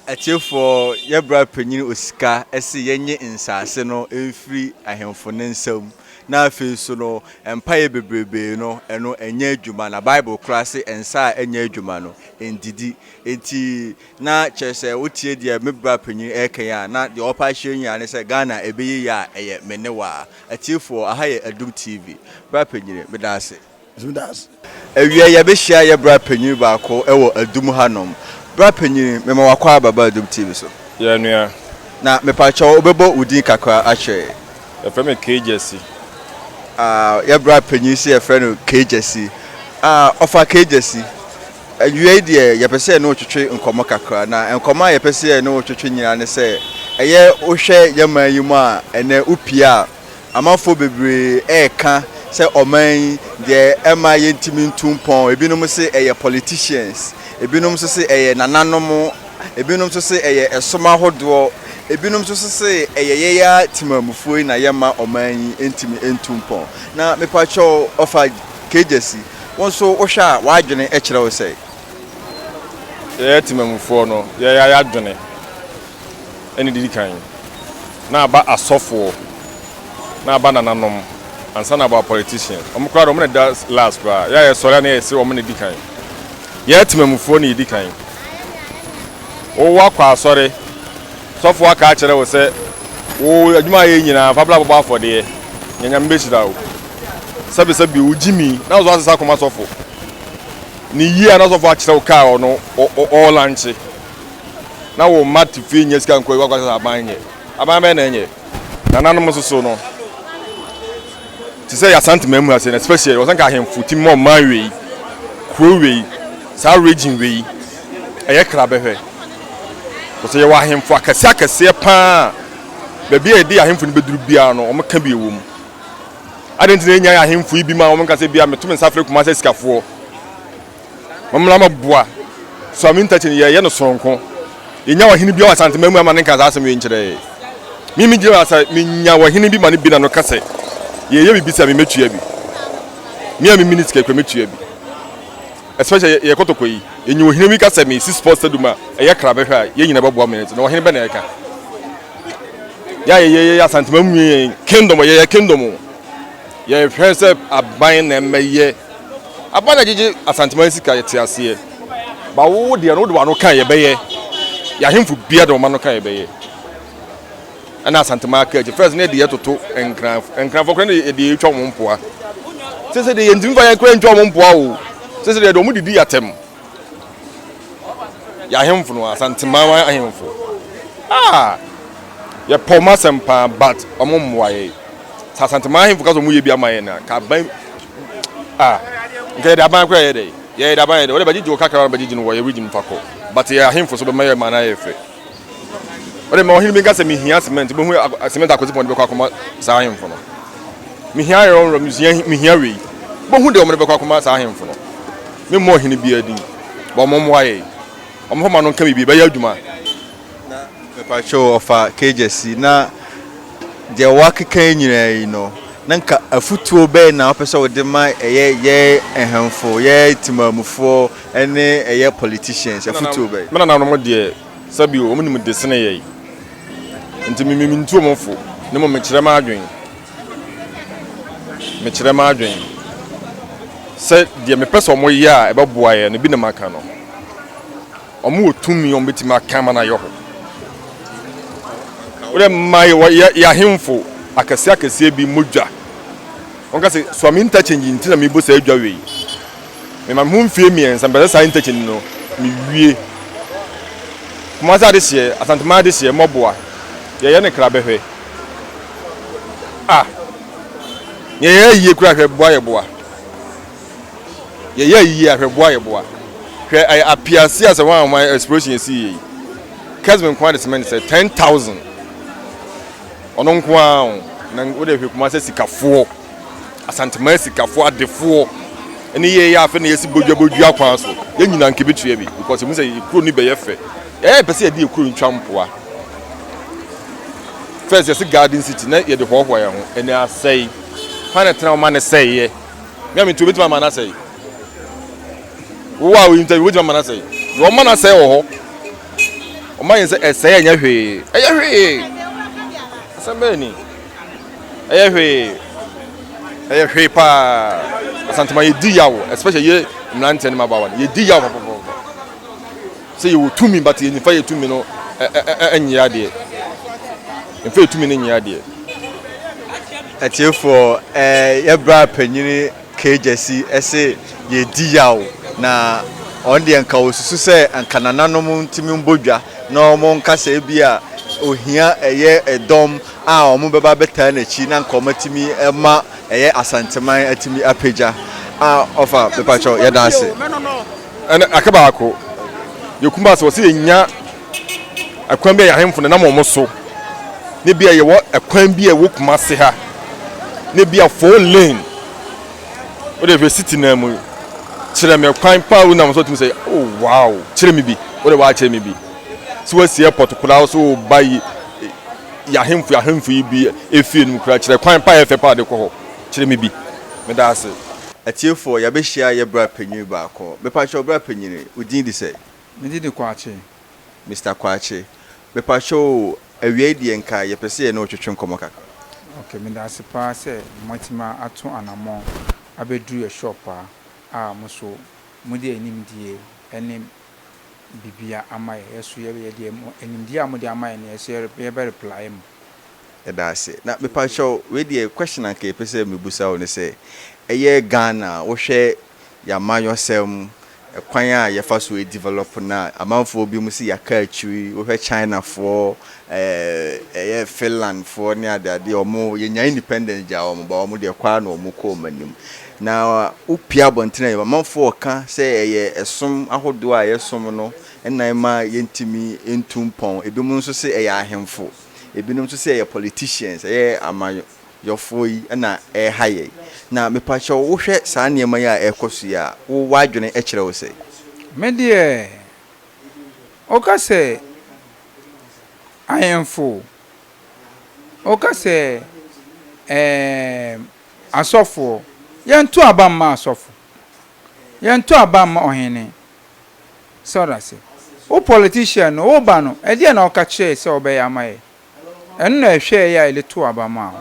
Atiefoɔ, yɛ bra panyin Osika se yɛnye nsaase no mfiri ahemfo no nsam, na afei nso no mpaeɛ bebrebee no ɛno ɛnyɛ adwuma, na Bible koraa se nsa a ɛnyɛ adwuma no ɛndidi. Enti na kyerɛ sɛ wotie deɛ me bra panyin reka yi a, na deɛ ɔrepa akyerɛ nyinaa ne sɛ Ghana ɛbɛyɛ yie a ɛyɛ me ne wo a. Atiefoɔ, aha yɛ Adum TV. Bra panyin, meda ase. Awia yi yɛabɛhyia yɛ bra panyin baako wɔ Adum ha nom. Bra panyin, mema w'akwaaba ba Adum TV so. Yɛ nua. Na mepakyɛw wobɛbɔ wo din kakra akyerɛ yɛn? Yɛfrɛ me Kay Gyasi. Ah, yɛ bra panyin se yɛfrɛ no Kay Gyasi. Ah, ɔfa Kay Gyasi. Awia yi deɛ yɛpɛ sɛ yɛne wo twetwe nkɔmmɔ kakra. Na nkɔmmɔ a yɛpɛ sɛ yɛne wo twetwe nyinaa ne sɛ, ɛyɛ wohwɛ yɛn man yi mu a, ɛnnɛ wopie a, Amanfoɔ bebree reka sɛ ɔman yi deɛ ɛmma yɛntumi ntu mpɔn, ebinom se ɛyɛ politicians, ebinom nso se ɛyɛ nananom, ebinom nso se ɛyɛ ɛsom ahodoɔ, ebinom nso se ɛyɛ yɛn ara temanmufoɔ yi na yɛmma ɔman yi ntumi ntu mpɔn. Na mepakyɛw ɔfa Kegyasi, wo nso wohwɛ a w'adwene kyerɛ wo sɛn? Yɛyɛ temanmufoɔ no, yɛn ara yɛadwene. na ɛdidi kan, na aba asɔfoɔ, na aba nananom, ansa na aba politician. Wɔn koraa deɛ wɔn na ɛda last koraa. Yɛ a yɛsɔre a na yɛse wɔn na ɛdi kan. Yɛ temamufoɔ na yɛdi kan. Wo wakɔ asɔre, sɔfoɔ aka akyerɛ wo sɛ wo adwuma a yɛ nyinaa fa bra bɔbɔ afɔdeɛ, na Nyame bɛhyira wo. Sɛbi sɛbi wo gyimi, na wo so asesa akɔma sɔfo. Ne yie a na sɔfo akyerɛ wo kaa ɔno ɔɔlankye. na wo mma te fie nya sika nkɔ wakɔ sɛ aban nyɛ aban bɛyɛ na ɛnyɛ nananom nso so no te sɛ yɛasante mamu ase na especially wɔsɛ nka ahemfo ti ma ɔman wei kuro wei saa region wei ɛyɛ kra bɛhwɛ wɔsɛ yɛwɔ ahemfo akɛseɛ akɛseɛ paa baabi a yɛde ahemfo no bɛduru biara no wɔn ka bi wɔ mu adɛn nti na yɛnya ahemfo yi bi ma wɔn nka sɛ bia meto me nsa frɛ Kumasi asikafoɔ Mommra mmɛboa Suame Ntakyi no, yɛreyɛ no soronko. Yɛnnya ɔhene biara wɔ Asanteman mu ama no nka saa asɛm wei nkyerɛ yɛn. Me megyina hɔ sɛ menya ɔhene bi ma no bi na no ka sɛ yɛreyɛ biribi sɛ me mɛtua bi. Me a me mini sika kura mɛtua bi. Especially yɛ kɔtɔkɔ yi, yɛnya ɔhene bi ka sɛ mesi sports stadium a ɛyɛ kra bɛhwɛ a yɛn nyinaa bɛboa ma yɛn na ɔhene bɛ na ɛka. Yɛ a yɛyɛ yɛ Asanteman mu yɛn kingdom yɛyɛ kingdom o. Yɛhwɛ sɛ aban na ɛmɛyɛ Aban na gyegye Asanteman sika yɛte aseɛ ba wo deɛ no wode w'ano ka yɛbɛyɛ yɛahemfo bia de wɔn ano ka yɛbɛyɛ ɛna Asanteman aka akyi first ne yɛde yɛtoto nkran nkranfoɔ koraa ne yɛde yɛtwa wɔn mpoa sɛ sɛ deɛ yɛntumi fa yɛn koraa ntwa wɔn mpoa o sɛ sɛ deɛ wɔn didi yɛatɛm yɛahemfo no Asanteman ahemfo ah yɛpɛ wɔn asɛm paa but wɔn mmoa yɛ Sɛ Asanteman ahemfo ka sɛ wɔyɛ bi ama yɛn a, nka aban a nka yɛde aban koraa yɛ dɛ. Yɛde aban yɛ dɛ. Wɔde bɛgyegye wo kakra na bɛgyegye no wɔ yɛ region fa kɔ. But yɛ ahemfo so bɛma yɛ ma no ayɛ fɛ. Wɔde ma ɔhene bi nka sɛ mehia cement, wobɛhu cement akwasi pɔn de bɛkɔ akɔma saa ahemfo no. Mehia iron rod, mehia mehia wei. Wobɛhu deɛ wɔde bɛkɔ akɔma saa ahemfo no. Memmɔ ɔhene biara din. But wɔn mmoa yɛn. Wɔmfa ma no nka biribi, ɛbɛyɛ adwuma. Na mepakyɛw ɔfa Kegyasi, na deɛ woakeka yi nyinaa yi no, na nka afutuo bɛn na wopɛ sɛ wode ma ɛyɛ yɛn ahemfo, yɛn temanmufoɔ ne ɛyɛ politicians, afutuo bɛn? Me nananom deɛ, sɛbi o, wɔn nim de sene yɛn, nti me mentu wɔn fo, na mmom mekyerɛ m'adwene, mekyerɛ m'adwene sɛ deɛ mepɛ sɛ wɔyɛ a ɛbɛboa yɛn no, bi na maka no. Wɔn wɔ tumi a wɔbɛtumi aka ama no ayɛ hɔ. Wode ma yɛ yɛ ahemfo akɛseɛ akɛseɛ bi mmɔ dwa. Wɔn ka sɛ Suame interchange nti na mebɔ saa dwa wei. Mema me ho mfie mmiɛnsa mpɛ sɛ saa interchange no mewie. Kumasi adehyeɛ, Asanteman adehyeɛ mmɔboa. Yɛyɛ no kra bɛhwɛ. Ah! Yɛyɛ ayie kura hwɛ boa yɛ boa. Yɛyɛ ayie a, hwɛ boa yɛboa. Hwɛ ɛyɛ apiase a sɛ wɔn a wɔn explosion esi yie yi. Kesben nko ara de cement sɛ 10,000. Ɔno nko ara o. Na wo de hwɛ Kumasi asikafoɔ, Asanteman asikafoɔ, adefoɔ ɛne yɛ yɛ afei na yɛsi bodua bodua kwan so. Yɛn nyinaa nka ebetua bi because emu sɛ yɛ kuro no bɛyɛ fɛ. Yɛyɛ pɛ sɛ yɛde yɛ kuro no twa mpoa. First yɛsi garden city na yɛde hoahoa yɛn ho. Ɛnɛ asɛe. Hwan na ɛtena hɔ ma no sɛeɛ? Me a mente obetumi ama no asɛe. Wo a wo interview obetumi ama no asɛe. Deɛ ɔma no asɛe wɔ hɔ. Ɔma yɛn sɛ ɛsɛe ɛnyɛ hwee. Ɛyɛ hwee. Asɛm bɛyɛ ni. Ɛyɛ hwee. Ɛyɛ hwee paa. Asantema yɛdi yaw especially yɛ mmeranteɛ ne mmabaawa no yɛdi yaw papapapa. Sɛ yɛwɔ tumi but yɛnfa yɛ tumi no nyɛ adeɛ. Yɛnfa yɛ tumi no nyɛ adeɛ. Atiefoɔ, yɛ bra panyini Kay Gyasi se yɛdi yaw na ɔno deɛ nka ɔsusu sɛ nka nananom ntumi mbɔ dwa na wɔn nka sɛ ebia ohia ɛyɛ ɛdɔm a wɔn bɛba abɛtaa n'akyi na nka wɔn atumi ma ɛyɛ Asanteman atumi apagya. Ah ɔfa mepakyɛw yɛda ase. Ɛna aka baako, yɛ Kumasi wɔsi yɛnya ɛkwan bi a yɛ ahemfo no nam wɔn so, ne bi a yɛwɔ ɛkwan bi a ɛwɔ Kumasi ha, ne bi a 4 lane, o de hwɛ city naa mu, kyerɛ me kwan paa wo nam so tumi sɛ, oh wow, kyerɛ me bi, o de waa kyerɛ me bi, sɛ wasi airport koraa so o ba yi, yɛ ahemfo yɛ ahemfo yi bi efie no mu koraa, kyerɛ kwan paa yɛ fɛ paa de kɔ hɔ, kyerɛ me bi, meda ase. Atiefoɔ, yɛabɛhyia yɛ bra panyin baako. Mepakyɛw bra panyin, wo din de sɛn? Me din de Kwakye. Mister Kwakye, mepakyɛw o, awia yi deɛ nka yɛpɛ sɛ yɛne wo twetwe nkɔmmɔ kakra. Ok, meda ase paa sɛ moatumi ato anamɔn abɛduru yɛ shop ha a mo nso mode animdie ne biribiara ama yɛ. Yɛ nso yɛde animdie a mode ama yɛ no yɛ nso yɛbɛ reply mo. Yɛda ase. Na mepakyɛw, wei deɛ question a nka yɛpɛ sɛ mebusa wo ne sɛ, ɛyɛ Ghana a, wohwɛ yɛn amanyɔsɛm, ɛkwan a yɛfa so develop no a, amanfoɔ binom se yɛaka akyiri, wohwɛ Chinafoɔ, ɛyɛ Finlandfoɔ ne adeadeɛ, wɔn, yɛnya independence gyaa wɔn, but wɔn deɛ kɔ ara na wɔn kɔ wɔn anim. Na wopue abɔntene a, amanfoɔ reka sɛ ɛyɛ ɛsom ahodoɔ a yɛsom no na ɛma yɛntumi ntu mpɔn, ebinom nso se ɛyɛ ahemfo. Ebinom nso sɛ ɛyɛ politicians, ɛyɛ amanyɔfoɔ yi na ɛreha yɛn. Na mepakyɛw wohwɛ saa nneɛma yi a ɛrekɔ so yi a, wo w'adwene kyerɛ wo sɛn? Me deɛ, woka sɛ ahemfo, woka sɛ ɛɛm asɔfoɔ, yɛnto aba mma asɔfo, yɛnto aba mma ɔhene. Sɛ ɔda ase. Wo politician no, wo ba no, ɛdeɛn na woka kyerɛɛ sɛ ɔbɛyɛ ama yɛ? Ɛno na ɛhwɛɛ yɛ a yɛde too aba maa wo.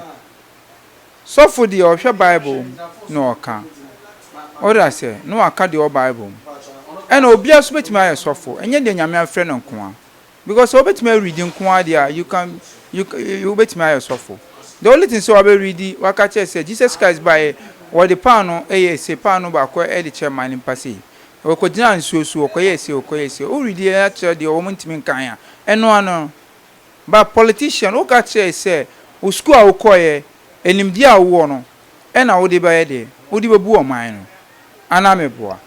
Sɔfo deɛ ɔhwɛ Bible mu na ɔka. Wode aseɛ? Na waka deɛ ɔwɔ Bible mu. Ɛna obiara nso bɛtumi ayɛ sɔfo, ɛnyɛ deɛ Nyame afrɛ no nko ara. Because sɛ wobɛtumi areadi nko ara deɛ a, you can, you, wobɛtumi ayɛ sɔfo. The only thing sɛ wabɛreadi, waka kyerɛ sɛ Jesus Christ baeɛ, wɔde paano yɛɛ sei, paano baako de kyerɛ maa nipa sei. Wɔkɔgyinaa nsuo so, wɔkɔyɛɛ sei, wɔkɔyɛɛ sei. Woredi akyerɛ deɛ wɔn ntumi nkan a, ɛno ara no. But politician, woka kyerɛɛ sɛ wo sukuu a wokɔeɛ, animdeɛ a wowɔ no, ɛna wode bɛyɛ deɛ? Wode bɛbu ɔman no. Anaa meboa?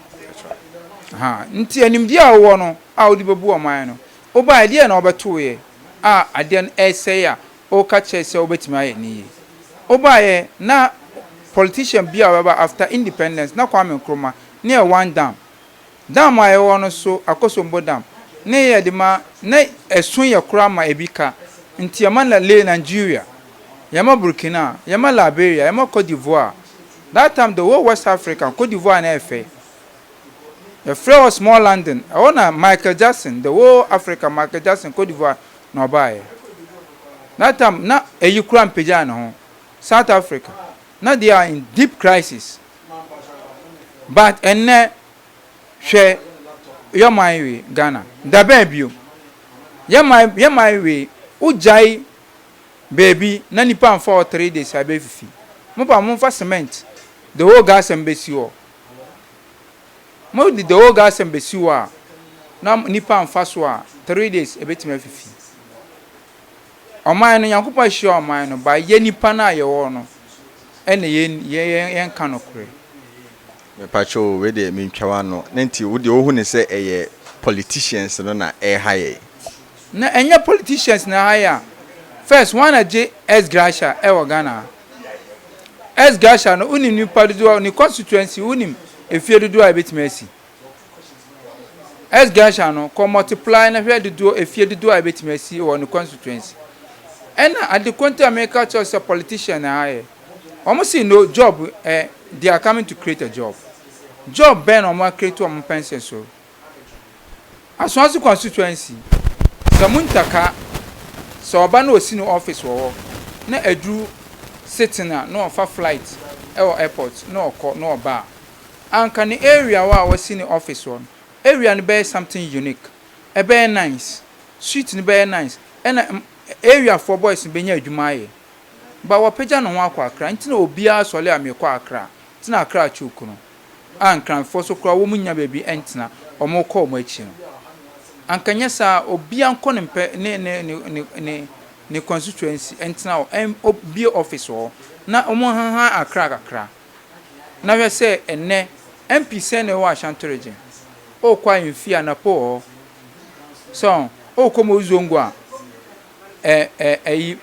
Ahaa. Nti animdeɛ a wowɔ no a wode bɛbu ɔman no, wobaeɛ deɛn na wobɛtoeɛ a adeɛ no ɛresɛe a woka kyerɛɛ sɛ wobɛtumi ayɛ no yie? Wobaeɛ na politician bi a ɔbɛba after independence, na Kwame Nkrumah, ne yɛ one dam. Dam a yɛwɔ no so, Akosombo dam, ne yɛde ma na ɛso yɛ koraa ma ebi ka. Nti yɛma na le Nigeria, yɛma Burkina, yɛma Liberia, yɛma Cote d'Ivoire. That time the whole West Africa, Cote d'Ivoire na ɛfɛ. Yɛfrɛ hɔ small London. Ɛhɔ na Michael Jackson, the whole Africa, Michael Jackson, Cote d'Ivoire na ɔbaeɛ. That time na eyi koraa mpagyaa ne ho. South Africa, na they are in deep crisis. But ɛnnɛ hwɛ yɛ man wei Ghana da bɛn bio yɛ man yɛ man wei wo gyae baabi na nipa nfa hɔ 3 days a ɛbɛ fifi mo ba mo nfa cement the whole gas mbɛsi hɔ mo de the whole gas mbɛsi hɔ a na nipa nfa so a 3 days ɛbɛtumi afifi ɔman no Nyankopɔn ahyira ɔman no ba yɛ nipa no a yɛwɔ no ɛna yɛn yɛn yɛn ka nokorɛ. Mepakyɛw o, wei deɛ mentwa w'ano. Ne nti wo deɛ wohu no sɛ ɛyɛ politicians no na ɛreha yɛn? Na ɛnyɛ politicians na ɛha yɛn a, first hwan na gye ex gratia ɛwɔ Ghana ha? Ex gratia no wonim nipa dodoɔ, ne constituency wonim efie dodoɔ a ɛbɛtumi asi? Ex gratia no kɔ multiply na hwɛ dodoɔ efie dodoɔ a ɛbɛtumi asi wɔ ne constituency. Ɛna ade ko nti a meka kyerɛ sɛ politician na ɛha yɛn. Wɔn se no job eh, they are coming to create a job. Job bɛn na wɔn a create wɔn pension so? Asuasu constituency, sɛ Muntaka, sɛ ɔba na ɔsi ne office wɔ hɔ na aduru sitting a na ɔfa flight wɔ airport na ɔkɔ na ɔba a, anka ne area hɔ a wasi ne office hɔ no, area no bɛyɛ something unique, ɛbɛyɛ nice, street no bɛyɛ nice, ɛna area foɔ boys no bɛnya adwuma ayɛ. But wapagya ne ho akɔ Accra nti na obiara sɔre a mekɔ Accra, nti na Accra choke no. A Nkranfoɔ so koraa wɔn nnya baabi ntena, wɔn rekɔ wɔn akyi no. Anka nyɛ saa a, obiara nkɔ ne mpɛ ne ne ne ne ne ne constituency ntena hɔ, ɛn obue office wɔ hɔ na wɔn nhahan Accra kakra. Na hwɛ sɛ ɛnnɛ MP sɛn na ɛwɔ Ashanti region? Wokɔ ahemfie a, Napo wɔ hɔ. So, wokɔ Mozongo a, ɛ ɛ ɛyi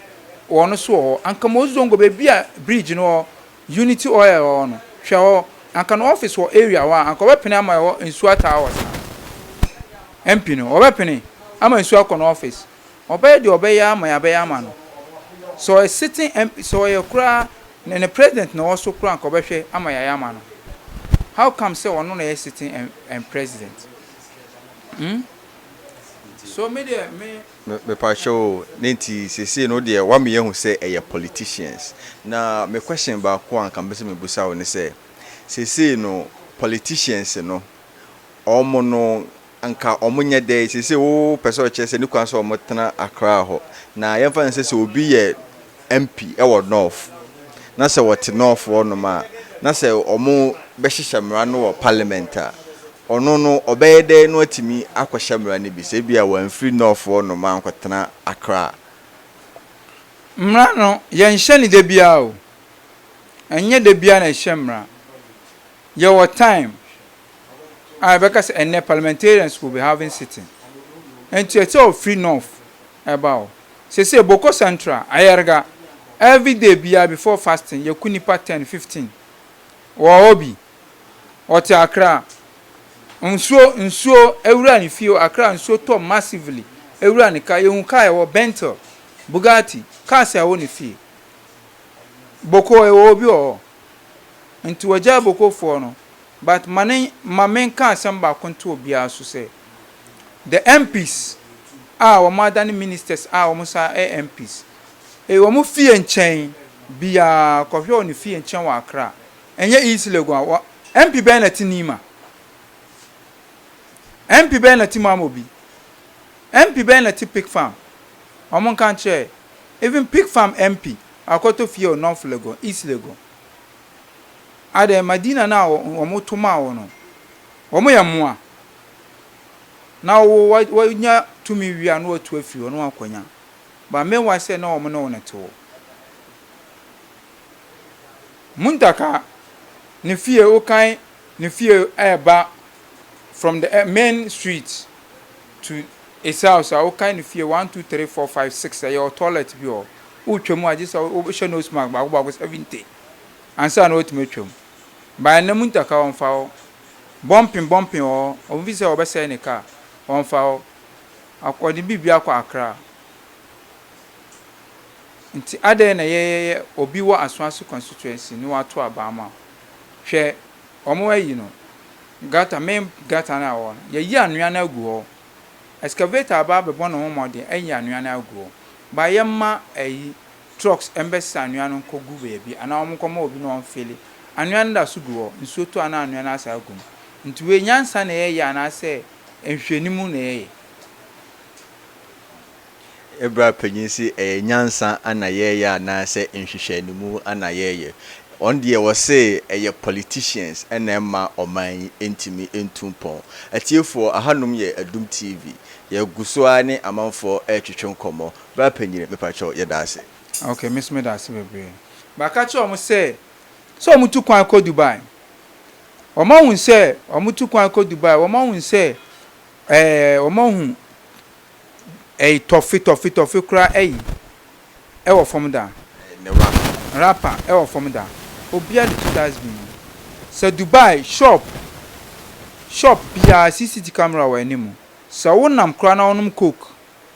wɔn nso wɔ hɔ. Anka Mozongo baabi a bridge no wɔ, Unity Oil wɔ hɔ no, hwɛ hɔ. Anka no office wɔ area hɔ a, anka wɔbɛpene ama ɛhɔ nsuo ataa hɔ saa. MP no, wɔbɛpene ama nsuo akɔ no office. Ɔbɛyɛ deɛ ɔbɛyɛ ama yɛabɛyɛ ama no. Sɛ ɔyɛ sitting MP, sɛ ɔyɛ koraa, ne ne president na ɔwɔ so koraa anka ɔbɛhwɛ ama yɛayɛ ama no. How come sɛ ɔno na ɛyɛ sitting M, M president? Hmm? So me deɛ me. Mepakyɛw o, ne nti seesei no wodeɛ woama yɛahu sɛ ɛyɛ politicians. Na me question baako a anka mepɛ sɛ mebusa wo ne sɛ, seesei no politicians no wɔn no anka wɔn nyɛ dɛn? Seesei wo pɛ sɛ ɔkyerɛ sɛ ne kwan sɛ wɔn tena Accra hɔ. Na yɛmfa no sɛ sɛ obi yɛ MP wɔ North na sɛ wɔte North hɔ nom a, na sɛ wɔn bɛhyehyɛ mmara no wɔ parliament a, Ɔno no, ɔbɛyɛ dɛn na watumi akɔhyɛ mmara no bi, sɛ ebia wamfiri North hɔnom ankɔtena Accra a? Mmara no, yɛnhyɛ no da biara o. Ɛnyɛ da biara na yɛhyɛ mmara. Yɛwɔ time a yɛbɛka sɛ ɛnnɛ parliamentarians will be having sitting. Nti ɛsɛ sɛ ɔfiri North ɛba hɔ. Seesei Boko Central, Ayarga, every day biara before fasting yɛku nnipa 10, 15. Wɔ hɔ bi. Ɔte Accra. Nsuo nsuo awura ne fie Accra nsuo tɔ massively awura ne car. Yɛhu car ɛwɔ Bentle, Bugatti, cars a ɛwɔ ne fie. Boko ɛwɔ obi wɔ hɔ. Nti wɔgyae Bokofoɔ no. But ma ne ma menka asɛm baako nto obiara so sɛ the MPs a wɔn adane ministers a wɔn san yɛ MPs, wɔn fie nkyɛn biara kɔhwɛ wɔ ne fie nkyɛn wɔ Accra. Ɛnyɛ East Legon a, wɔ MP bɛn na ɛte Nima? MP bɛn na ɛte Mamobi? MP bɛn na ɛte Pig Farm? Wɔn nka nkyerɛ. Even Pig Farm MP akɔtɔ fie wɔ North Legon, East Legon. Adɛn, Madina no a wɔn to maa wo no, wɔn yɛ mmoa. Na wo wanya tumi wie a na watu afiri hɔ na wakɔnya. But meanwhile sɛ na wɔn ne wo na ɛte hɔ. Muntaka ne fie wokan ne fie ɛɛba from the main street to his house a wokan ne fie one two three four five six ɛyɛ wɔ toilet bi wɔ hɔ wotwa mu a gye sɛ wohyɛ nose mask baako baako 70 ansa na watumi atwa mu but ɛnɛ Muntaka wɔmfa hɔ bɔmpen bɔmpen wɔ hɔ wɔn fi sɛ wɔbɛsɛe ne car wɔmfa hɔ ɔde biribi akɔ Accra. Nti adɛn na yɛyɛyɛ obi wɔ Asoase constituency ne wato aba ama wo? Hwɛ wɔn ayi no gutter main gutter no a ɛwɔ hɔ no yɛayi anwea no agu hɔ. Excavator aba abɛbɔ ne ho mmɔden ayi anwea no agu hɔ. But yɛmma ayi trucks mbɛsesa anwea no nkɔgu baabi anaa wɔn nkɔma obi na ɔmfili. Anwea no da so gu hɔ, nsuo tɔ a na anwea no asan agu mu. Nti wei nyansa na yɛyɛ anaasɛ nhwehwɛnimu na yɛyɛ? Bra panyin se ɛyɛ nyansa na yɛɛyɛ anaa sɛ nhwehwɛanimu na yɛɛyɛ. Wɔn deɛ wɔse ɛyɛ politicians na ɛmma ɔman yi ntumi ntu mpɔn. Atiefoɔ, ahanom yɛ Adum TV. Yɛgu so ara ne amanfoɔ retwetwe nkɔmmɔ. Bra panyin, mepakyɛw yɛda ase. Ok, me nso meda ase bebree. But ka kyerɛ wɔn sɛ, sɛ wɔn tu kwan kɔ Dubai. Wɔahu sɛ wɔtu kwan kɔ Dubai, wɔahu sɛ ɛɛ wɔahu ɛyi tɔfe tɔfe tɔfe koraa ɛyi ɛwɔ fam da. Ne wrapper. Wrapper ɛwɔ fam da. Obiara de to dustbin mu. Sɛ Dubai shop shop biara CCTV camera wɔ anim. Sɛ wonam koraa na wonom coke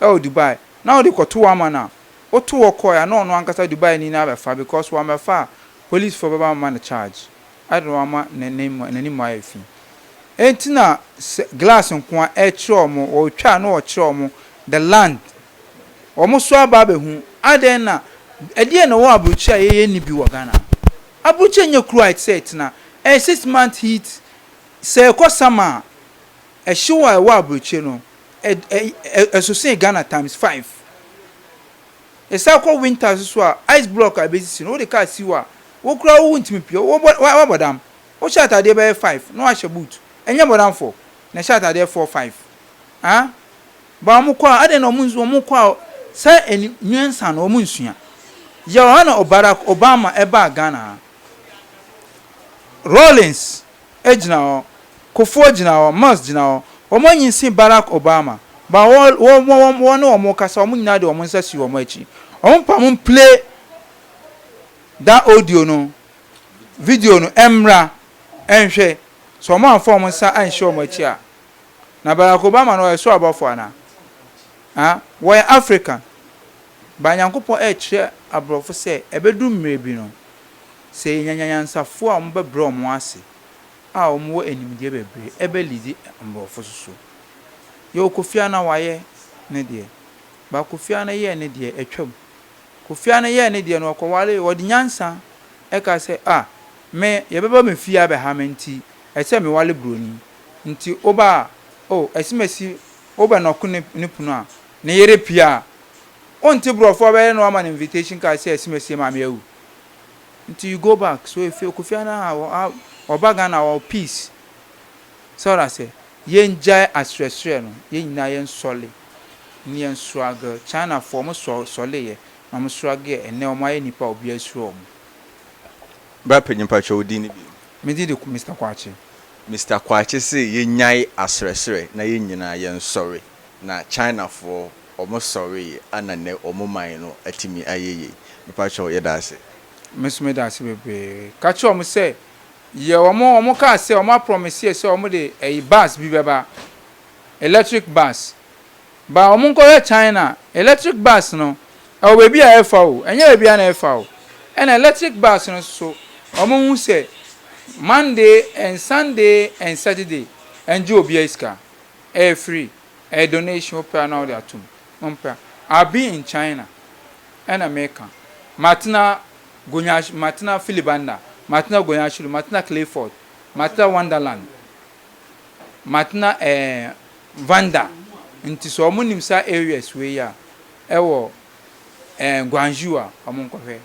ɛwɔ Dubai na wode kɔto w'aman a, woto hɔ kɔe a na ɔno ankasa Dubai ni no abɛfa because wammɛfa a police foɔ bɛba abɛma no charge. Adɛn na wama n'anim ayɛ fi? Enti na sɛ glass nko ara ɛrekyerɛ wɔn, wɔretwa a na wɔkyerɛ wɔn the land. Wɔn nso aba abɛhu. Adɛn na, ɛdeɛn na ɛwɔ aburokyire a yɛyɛ nni bi wɔ Ghana? Aburokyire nyɛ kuro a ɛte sɛ ɛtena. Ɛyɛ 6 month heat. Sɛ ɛkɔ summer a, ɛhyew a ɛwɔ aburokyire no, ɛso sen Ghana times 5. Ɛsan kɔ winter nso so a, ice block a ɛbɛsisi no, wode car si hɔ a, wo koraa wo ntumi pue. Wobɔ, woabɔ dam. Wohyɛ ataadeɛ bɛyɛ 5 na woahyɛ boot. Ɛnyɛ bɔdamfoɔ na ɛhyɛ ataadeɛ 4, 5. Ah? Ba wɔn kɔ a, adɛn na wɔn wɔn kɔ a, saa ani nyansa no wɔn nsua. Yɛ ɔha na Barack Obama ɛbaa Ghana ha. Rawlings gyina hɔ, Kufuor gyina hɔ, Mills gyina hɔ. Wɔn anyin sen Barack Obama. Ba wɔ wɔ wɔ wɔne wɔn kasa, wɔn nyinaa de wɔn nsa si wɔn akyi. Wɔn pa wɔn play that audio no, video no mmra nhwɛ. Sɛ wɔn amfa wɔn nsa anhyɛ wɔn akyi a, na Barack Obama no ɔyɛ soro abɔfo anaa? Ah, wɔyɛ African. Ba Nyankopɔn ɛrekyerɛ aborɔfo sɛ ɛbɛdu mmerɛ bi no, sɛ yɛnya nyansafoɔ a wɔbɛbrɛ wɔn ase a wɔwɔ animdeɛ bebree ɛbɛ leadi mborɔfo so so. Yɛwɔ Kofi Annan wayɛ ne deɛ. But Kofi Annan yɛɛ ne deɛ atwam. Kofi Annan yɛɛ ne deɛ no ɔkɔwaree, ɔde nyansa ɛka sɛ ah me yɛbɛba me fie abɛha me nti ɛsɛ meware broni. Nti woba a oh asimasi wobɛ nɔko ne ne pono a ne yere pue a wonte brɔfo a ɔbɛyɛ na wama no invitation card sɛ asimasi maame awu. Nti you go back so efi Kofi Annan a ɔba Ghana ɔwɔ peace sɛ ɔda sɛ yɛn gyae aserɛserɛ no yɛn nyinaa yɛn sɔle ne yɛn struggle China foɔ ɔmo sɔ sɔle yɛ na ɔmo struggle yɛ ɛnɛ ɔmo ayɛ nipa a obiara suro ɔmo. Bra panyin mpakyɛw wo din ne bio. Me din de Mister Kwakye. Mister Kwakye se yɛnyae aserɛserɛ na yɛn nyinaa yɛnsɔre na China foɔ Ɔmo sɔree a na nɛ ɔmo man no atumi ayɛ yei. Mepakyɛw yɛda ase. Me nso meda ase bebree. Ka kyerɛ wɔn sɛ yɛ wɔn wɔn kaa sɛ wɔn aprɔmise yɛ sɛ wɔn de ɛyi bus bi bɛba electric bus ba wɔn nkɔhwɛ China electric bus no ɛwɔ baabi a ɛfa o ɛnyɛ baabi a na ɛfa o ɛna electric bus no nso wɔn hu sɛ Monday and Sunday and Saturday ɛngye obiara sika ɛyɛ free. Ɛyɛ donation wopɛ a na wode atom wompɛ a I've been in China ɛna meka matena Gonya matena Filibanda matena Gonyashiru matena Clayford matena Wonderland matena ɛɛ Vanda nti sɛ ɔmo nim saa areas wei a ɛwɔ ɛɛ Guangzhou a ɔmo nkɔhwɛ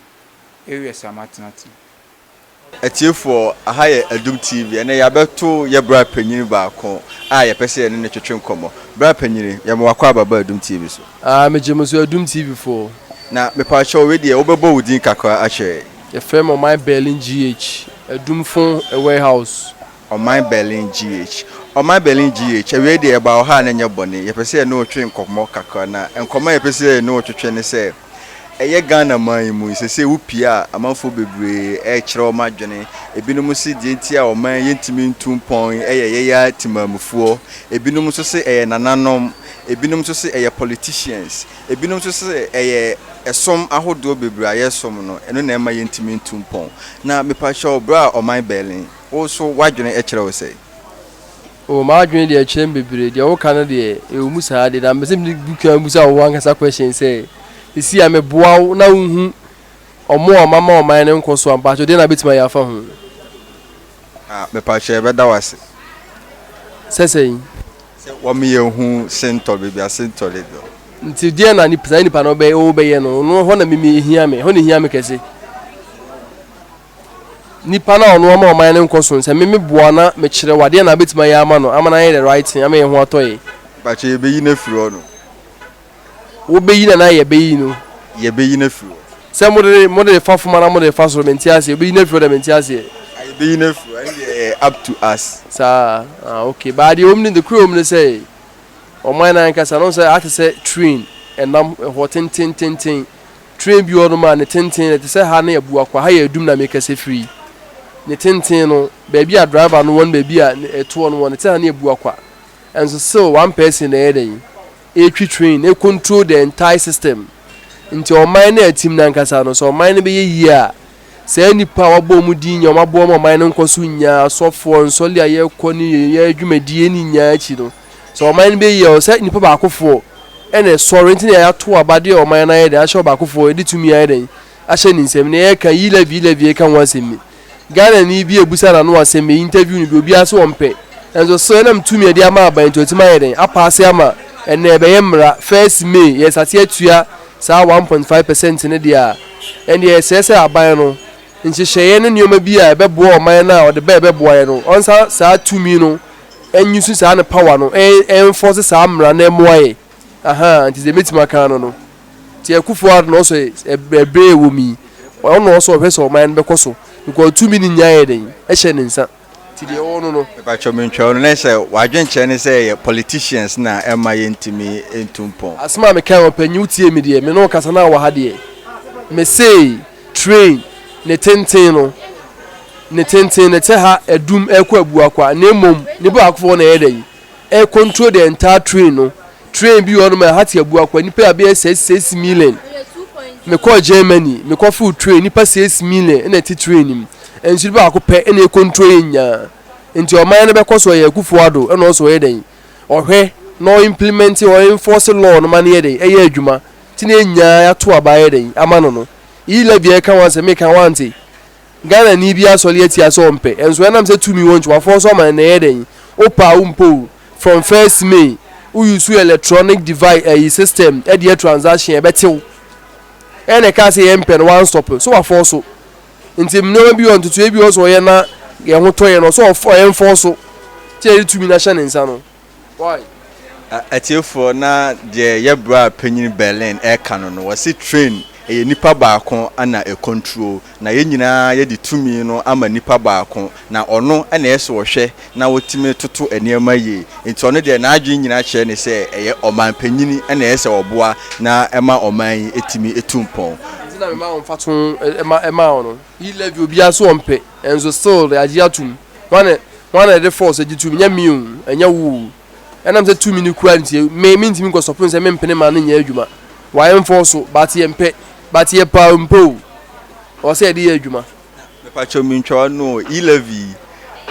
areas a matenatena. Atiefoɔ, aha yɛ Adum TV. Ɛnnɛ yɛabɛto yɛ bra panyini baako a yɛpɛ sɛ yɛne no twetwe nkɔmmɔ. Bra panyini, yɛma wakɔ aba ba Adum TV so. Ah, megye mo so Adum TV foɔ. Na mepakyɛw wei deɛ wobɛbɔ wo din kakra akyerɛ yɛn. Yɛfrɛ me Ɔman Berlin GH, Adumfo Warehouse. Ɔman Berlin GH. Ɔman Berlin GH, awiei deɛ yɛbaa wo ha a na ɛnyɛ bɔne. Yɛpɛ sɛ yɛne wo twe nkɔmmɔ kakra. Na nkɔmmɔ a yɛpɛ sɛ yɛne wo twetwe ne sɛ, Ɛyɛ Ghana man yi mu yi, seesei wopue a, amanfoɔ bebree rekyerɛ wɔn adwene. Ebinom se deɛ nti a ɔman yi yɛntumi ntu mpɔn yi yɛ yɛn ara temanmufoɔ. Ebinom nso se ɛyɛ nananom. Ebinom nso se ɛyɛ politicians. Ebinom nso se ɛyɛ ɛsom ahodoɔ bebree a yɛsom no, ɛno na ɛmma yɛntumi ntu mpɔn. Na mepakyɛw, berɛ a ɔman Berlin, wo nso w'adwene kyerɛ wo sɛn? Oh m'adwene deɛ ɛkyerɛ me bebree, deɛ woka no deɛ ɛwɔ mu saa deɛ, na mepɛ sɛ mede kan bisa wo ankasa question sɛ, sisi a meboa wo na wohu ɔmo a ɔmama ɔman no nkɔ so a, mpakyɛw deɛ na bɛtumi ayɛ afa ho? Ah, mepakyɛw yɛbɛda wo ase. Sɛ sɛn? Sɛ wɔma yɛhu sentɔ, baabi a sentɔ no dɔ. Nti deɛ na saa nipa no ɔbɛyɛ no, ɔno hɔ na mimi ehia me, ɛhɔ na ehia me kɛse. Nipa no a ɔno ama ɔman no nkɔ so no, sɛ me meboa na mekyerɛ wo adeɛ na wobɛtumi ayɛ ama no ama no ayɛ the right thing ama yɛn ho atɔ yɛn. Mpakyɛ yɛbɛyi no afiri hɔ nom. Wobɛyi no anaa yɛbɛyi no? Yɛbɛyi no afiri hɔ. Sɛ mode mode refa fam anaa mode refa soro mente aseɛ, wobɛyi no afiri hɔ deɛ mente aseɛ. Ah. Yɛbɛyi no afiri hɔ, ɛno deɛ ɛyɛ up to us. Saa, ah okay, but deɛ ɛwɔ mu ne, nokorɛ wɔ mu ne sɛ, ɔman no ankasa no, wohu sɛ ate sɛ train ɛnam hɔ tentententen. Train bi wɔ hɔnom a ne tenten no ɛte sɛ ha ne Abuakwa, ha yɛ Adum na mekasa firi yi. Ne tenten no, baabi a driver no wɔ ne baabi a ɛtoɔ no wɔ no, ɛte sɛ ha ne Abuakwa. Ɛnso still one person na ɛyɛ dɛn? Ɛretwi train, ɛcontrol the entire system. Nti ɔman no a ɛtim no ankasa no, sɛ ɔman no bɛyɛ yie a, saa nnipa a wɔabɔ wɔn din nyinaa, wɔaboa ma ɔman no nkɔso nyinaa, asɔfoɔ, nsɔle a yɛkɔ ne yɛn adwumadie ne nyinaa akyi no, sɛ ɔman no bɛyɛ yie a, ɛwɔ sɛ nnipa baakofoɔ ɛna ɛsɔre. Nti na yɛato aba de ɔman no ayɛ dɛn ahyɛ ɔbaakofoɔ, yɛde tumi ayɛ dɛn ahyɛ ne nsam. Na yɛka yi levy, yi levy, yɛka ho asɛm yi. Ghanani bi ebusa n'ano asɛm, yɛ interview no bi, obiara sɛ ɔmpɛ. Nanso so ɛnam tumi a ɛde ama aban nti ɔtumi ayɛ dɛn apaase ama ɛnɛ ɛbɛyɛ mmara 1st May yɛsate atua saa 1.5% no deɛ a, ɛndeɛ yɛsrɛ sɛ aban no nhyehyɛeɛ ne nneɛma bi a ɛbɛboa ɔman no a ɔde ba ɛbɛboa yɛ no, ɔnsa saa tumi no ɛnyusu saa ne power no ɛnfɔse saa mmara no ɛmmoa yɛ. Ahaa, nti deɛ mɛtumi aka ano no, nti Akufo Addo na ɔsɔ ɛberɛ ɛwɔ mu yi, ɔno na ɔsɔ ɔhwɛ sɛ ɔman no bɛkɔ so because tumi no nyinaa yɛ dɛn ɛhyɛ ne nsa. Nti deɛ ɔwɔ no no. Mepakyɛw mentwa wo no na sɛ w'adwenkyerɛ ne sɛ yɛ politicians na ɛmma yɛntumi ntu mpɔn. Asɛm a mekae ɔpanyin wo tie me deɛ me ne wo kasa na wɔ ha deɛ me se train ne tenten no ne tenten no te ha adum ɛkɔ abuakwa na mmom nipa baako foɔ na ɛyɛ dɛn ɛ control the entire train no. Train bi wɔ hɔnom a ɛha te abuakwa nipa a bɛyɛ 6 6 million. Mekɔɔ Germany mekɔ foro train, nipa 6 million ɛna ɛte train no mu, nso nipa baako pɛ ɛna ɛ control yɛ nyinaa. Nti ɔman no bɛkɔ so ɛyɛ Akufo Addo ɛna ɔsɔ ɔyɛ dɛn ɔhwɛ na ɔ implement, ɔ enforce law no ma no yɛ dɛn ɛyɛ adwuma. Nti na yɛn nyinaa yɛato aba ayɛ dɛn ama no no. E levy a ɛka ho asɛm meka wante Ghana ni bi asɔre atia sɛ ɔmpɛ, nso ɛnam sɛ tumi wɔ nti wafɔɔ so ama no na ɛyɛ dɛn, wopɛ a wompɛ o, from 1st May wo use electronic device ɛyi system ɛde yɛ transaction, ɛbɛtew. Ɛna ɛkaa sɛ yɛmpɛ no wanstop so wafɔɔ so. Nti nneɛma bi wɔ ntotoeɛ bi wɔ so ɔyɛ na yɛn ho tɔ yɛn no ɔsɛ ɔyɛ so nti yɛde tumi no ahyɛ ne nsa no. Why? Atiefoɔ, na deɛ yɛ bra panyin Berlin ɛreka no no, wɔse train ɛyɛ nipa baako na ɛcontrol, na yɛn nyinaa yɛde tumi no ama nipa baako, na ɔno na ɛsɛ ɔhwɛ na ɔtumi toto nneɛma yie. Nti ɔno deɛ n'adwene nyinaa kyerɛ ne sɛ ɛyɛ ɔman panyini na ɛsɛ ɔboa na ɛma ɔman yi tumi tu mpɔn. Nti na mema wo mfatoho ɛmaa wo no. E levy obiara so ɔmpɛ, nso still yɛagye atom. Hwan na hwan na ɛde force agye tumi? Nyɛ me o, ɛnyɛ wo o. Ɛnam sɛ tumi no kura nti, me mentumi nkɔ stop no sɛ mempene ma no nyɛ adwuma. Wɔayɛ so, but yɛmpɛ. But yɛpɛ a mpo o, ɛwɔ sɛ yɛde yɛ adwuma. Mepakyɛw mentwa w'ano o, e-levy yi,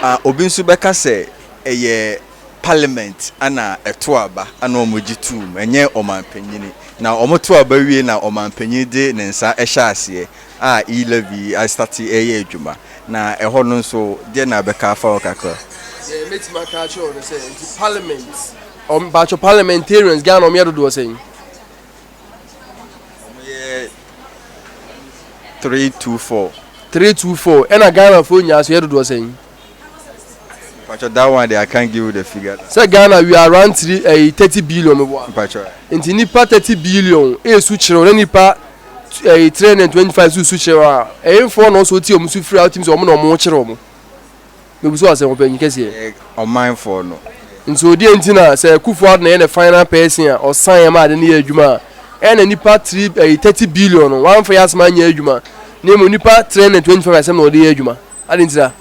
ah, obi nso bɛka sɛ ɛyɛ parliament ana ɛto aba ana wɔn gye tum, ɛnyɛ ɔmanpanyini. Na wɔn to aba wie na ɔmanpanyin de ne nsa hyɛ aseɛ a e-levy yi astate ɛyɛ adwuma. Na ɛhɔ no nso, deɛ na bɛka afa hɔ kakra? Deɛ mɛtumi aka akyerɛ wo no sɛ, nti parliament, mpakyɛw parliamentarians Ghana wɔn yɛ dodoɔ sɛn? Wɔn yɛ 324. 324, ɛna Ghanafoɔ nyinaa so yɛ dodoɔ sɛn? Mpakyɛw, that one deɛ I can't give you the figure. Sɛ Ghana we are around three ɛyi 30 billion meboa. Mpakyɛw. Nti nipa 30 billion esu kyerɛw na nipa ɛyi 325 so su kyerɛw a, ɛyinfoɔ na ɔsɔ ɔti ɔmo su firi a ɔtim sɛ ɔmo na ɔmo kyerɛw ɔmo. Mebusu asɛm ɔpanyin kɛseɛ. Ɛyɛ ɔmanfoɔ no. Nti odi nti na sɛ Akufo Addo na yɛ ne final person a ɔsan yɛ ma ade no yɛ adwuma a, ɛna nipa three ɛyi 30 billion no wɔamfa yɛ asɛm anyɛ adwuma na emu nipa 325 asɛm na ɔde yɛ adwuma. Ade ntira.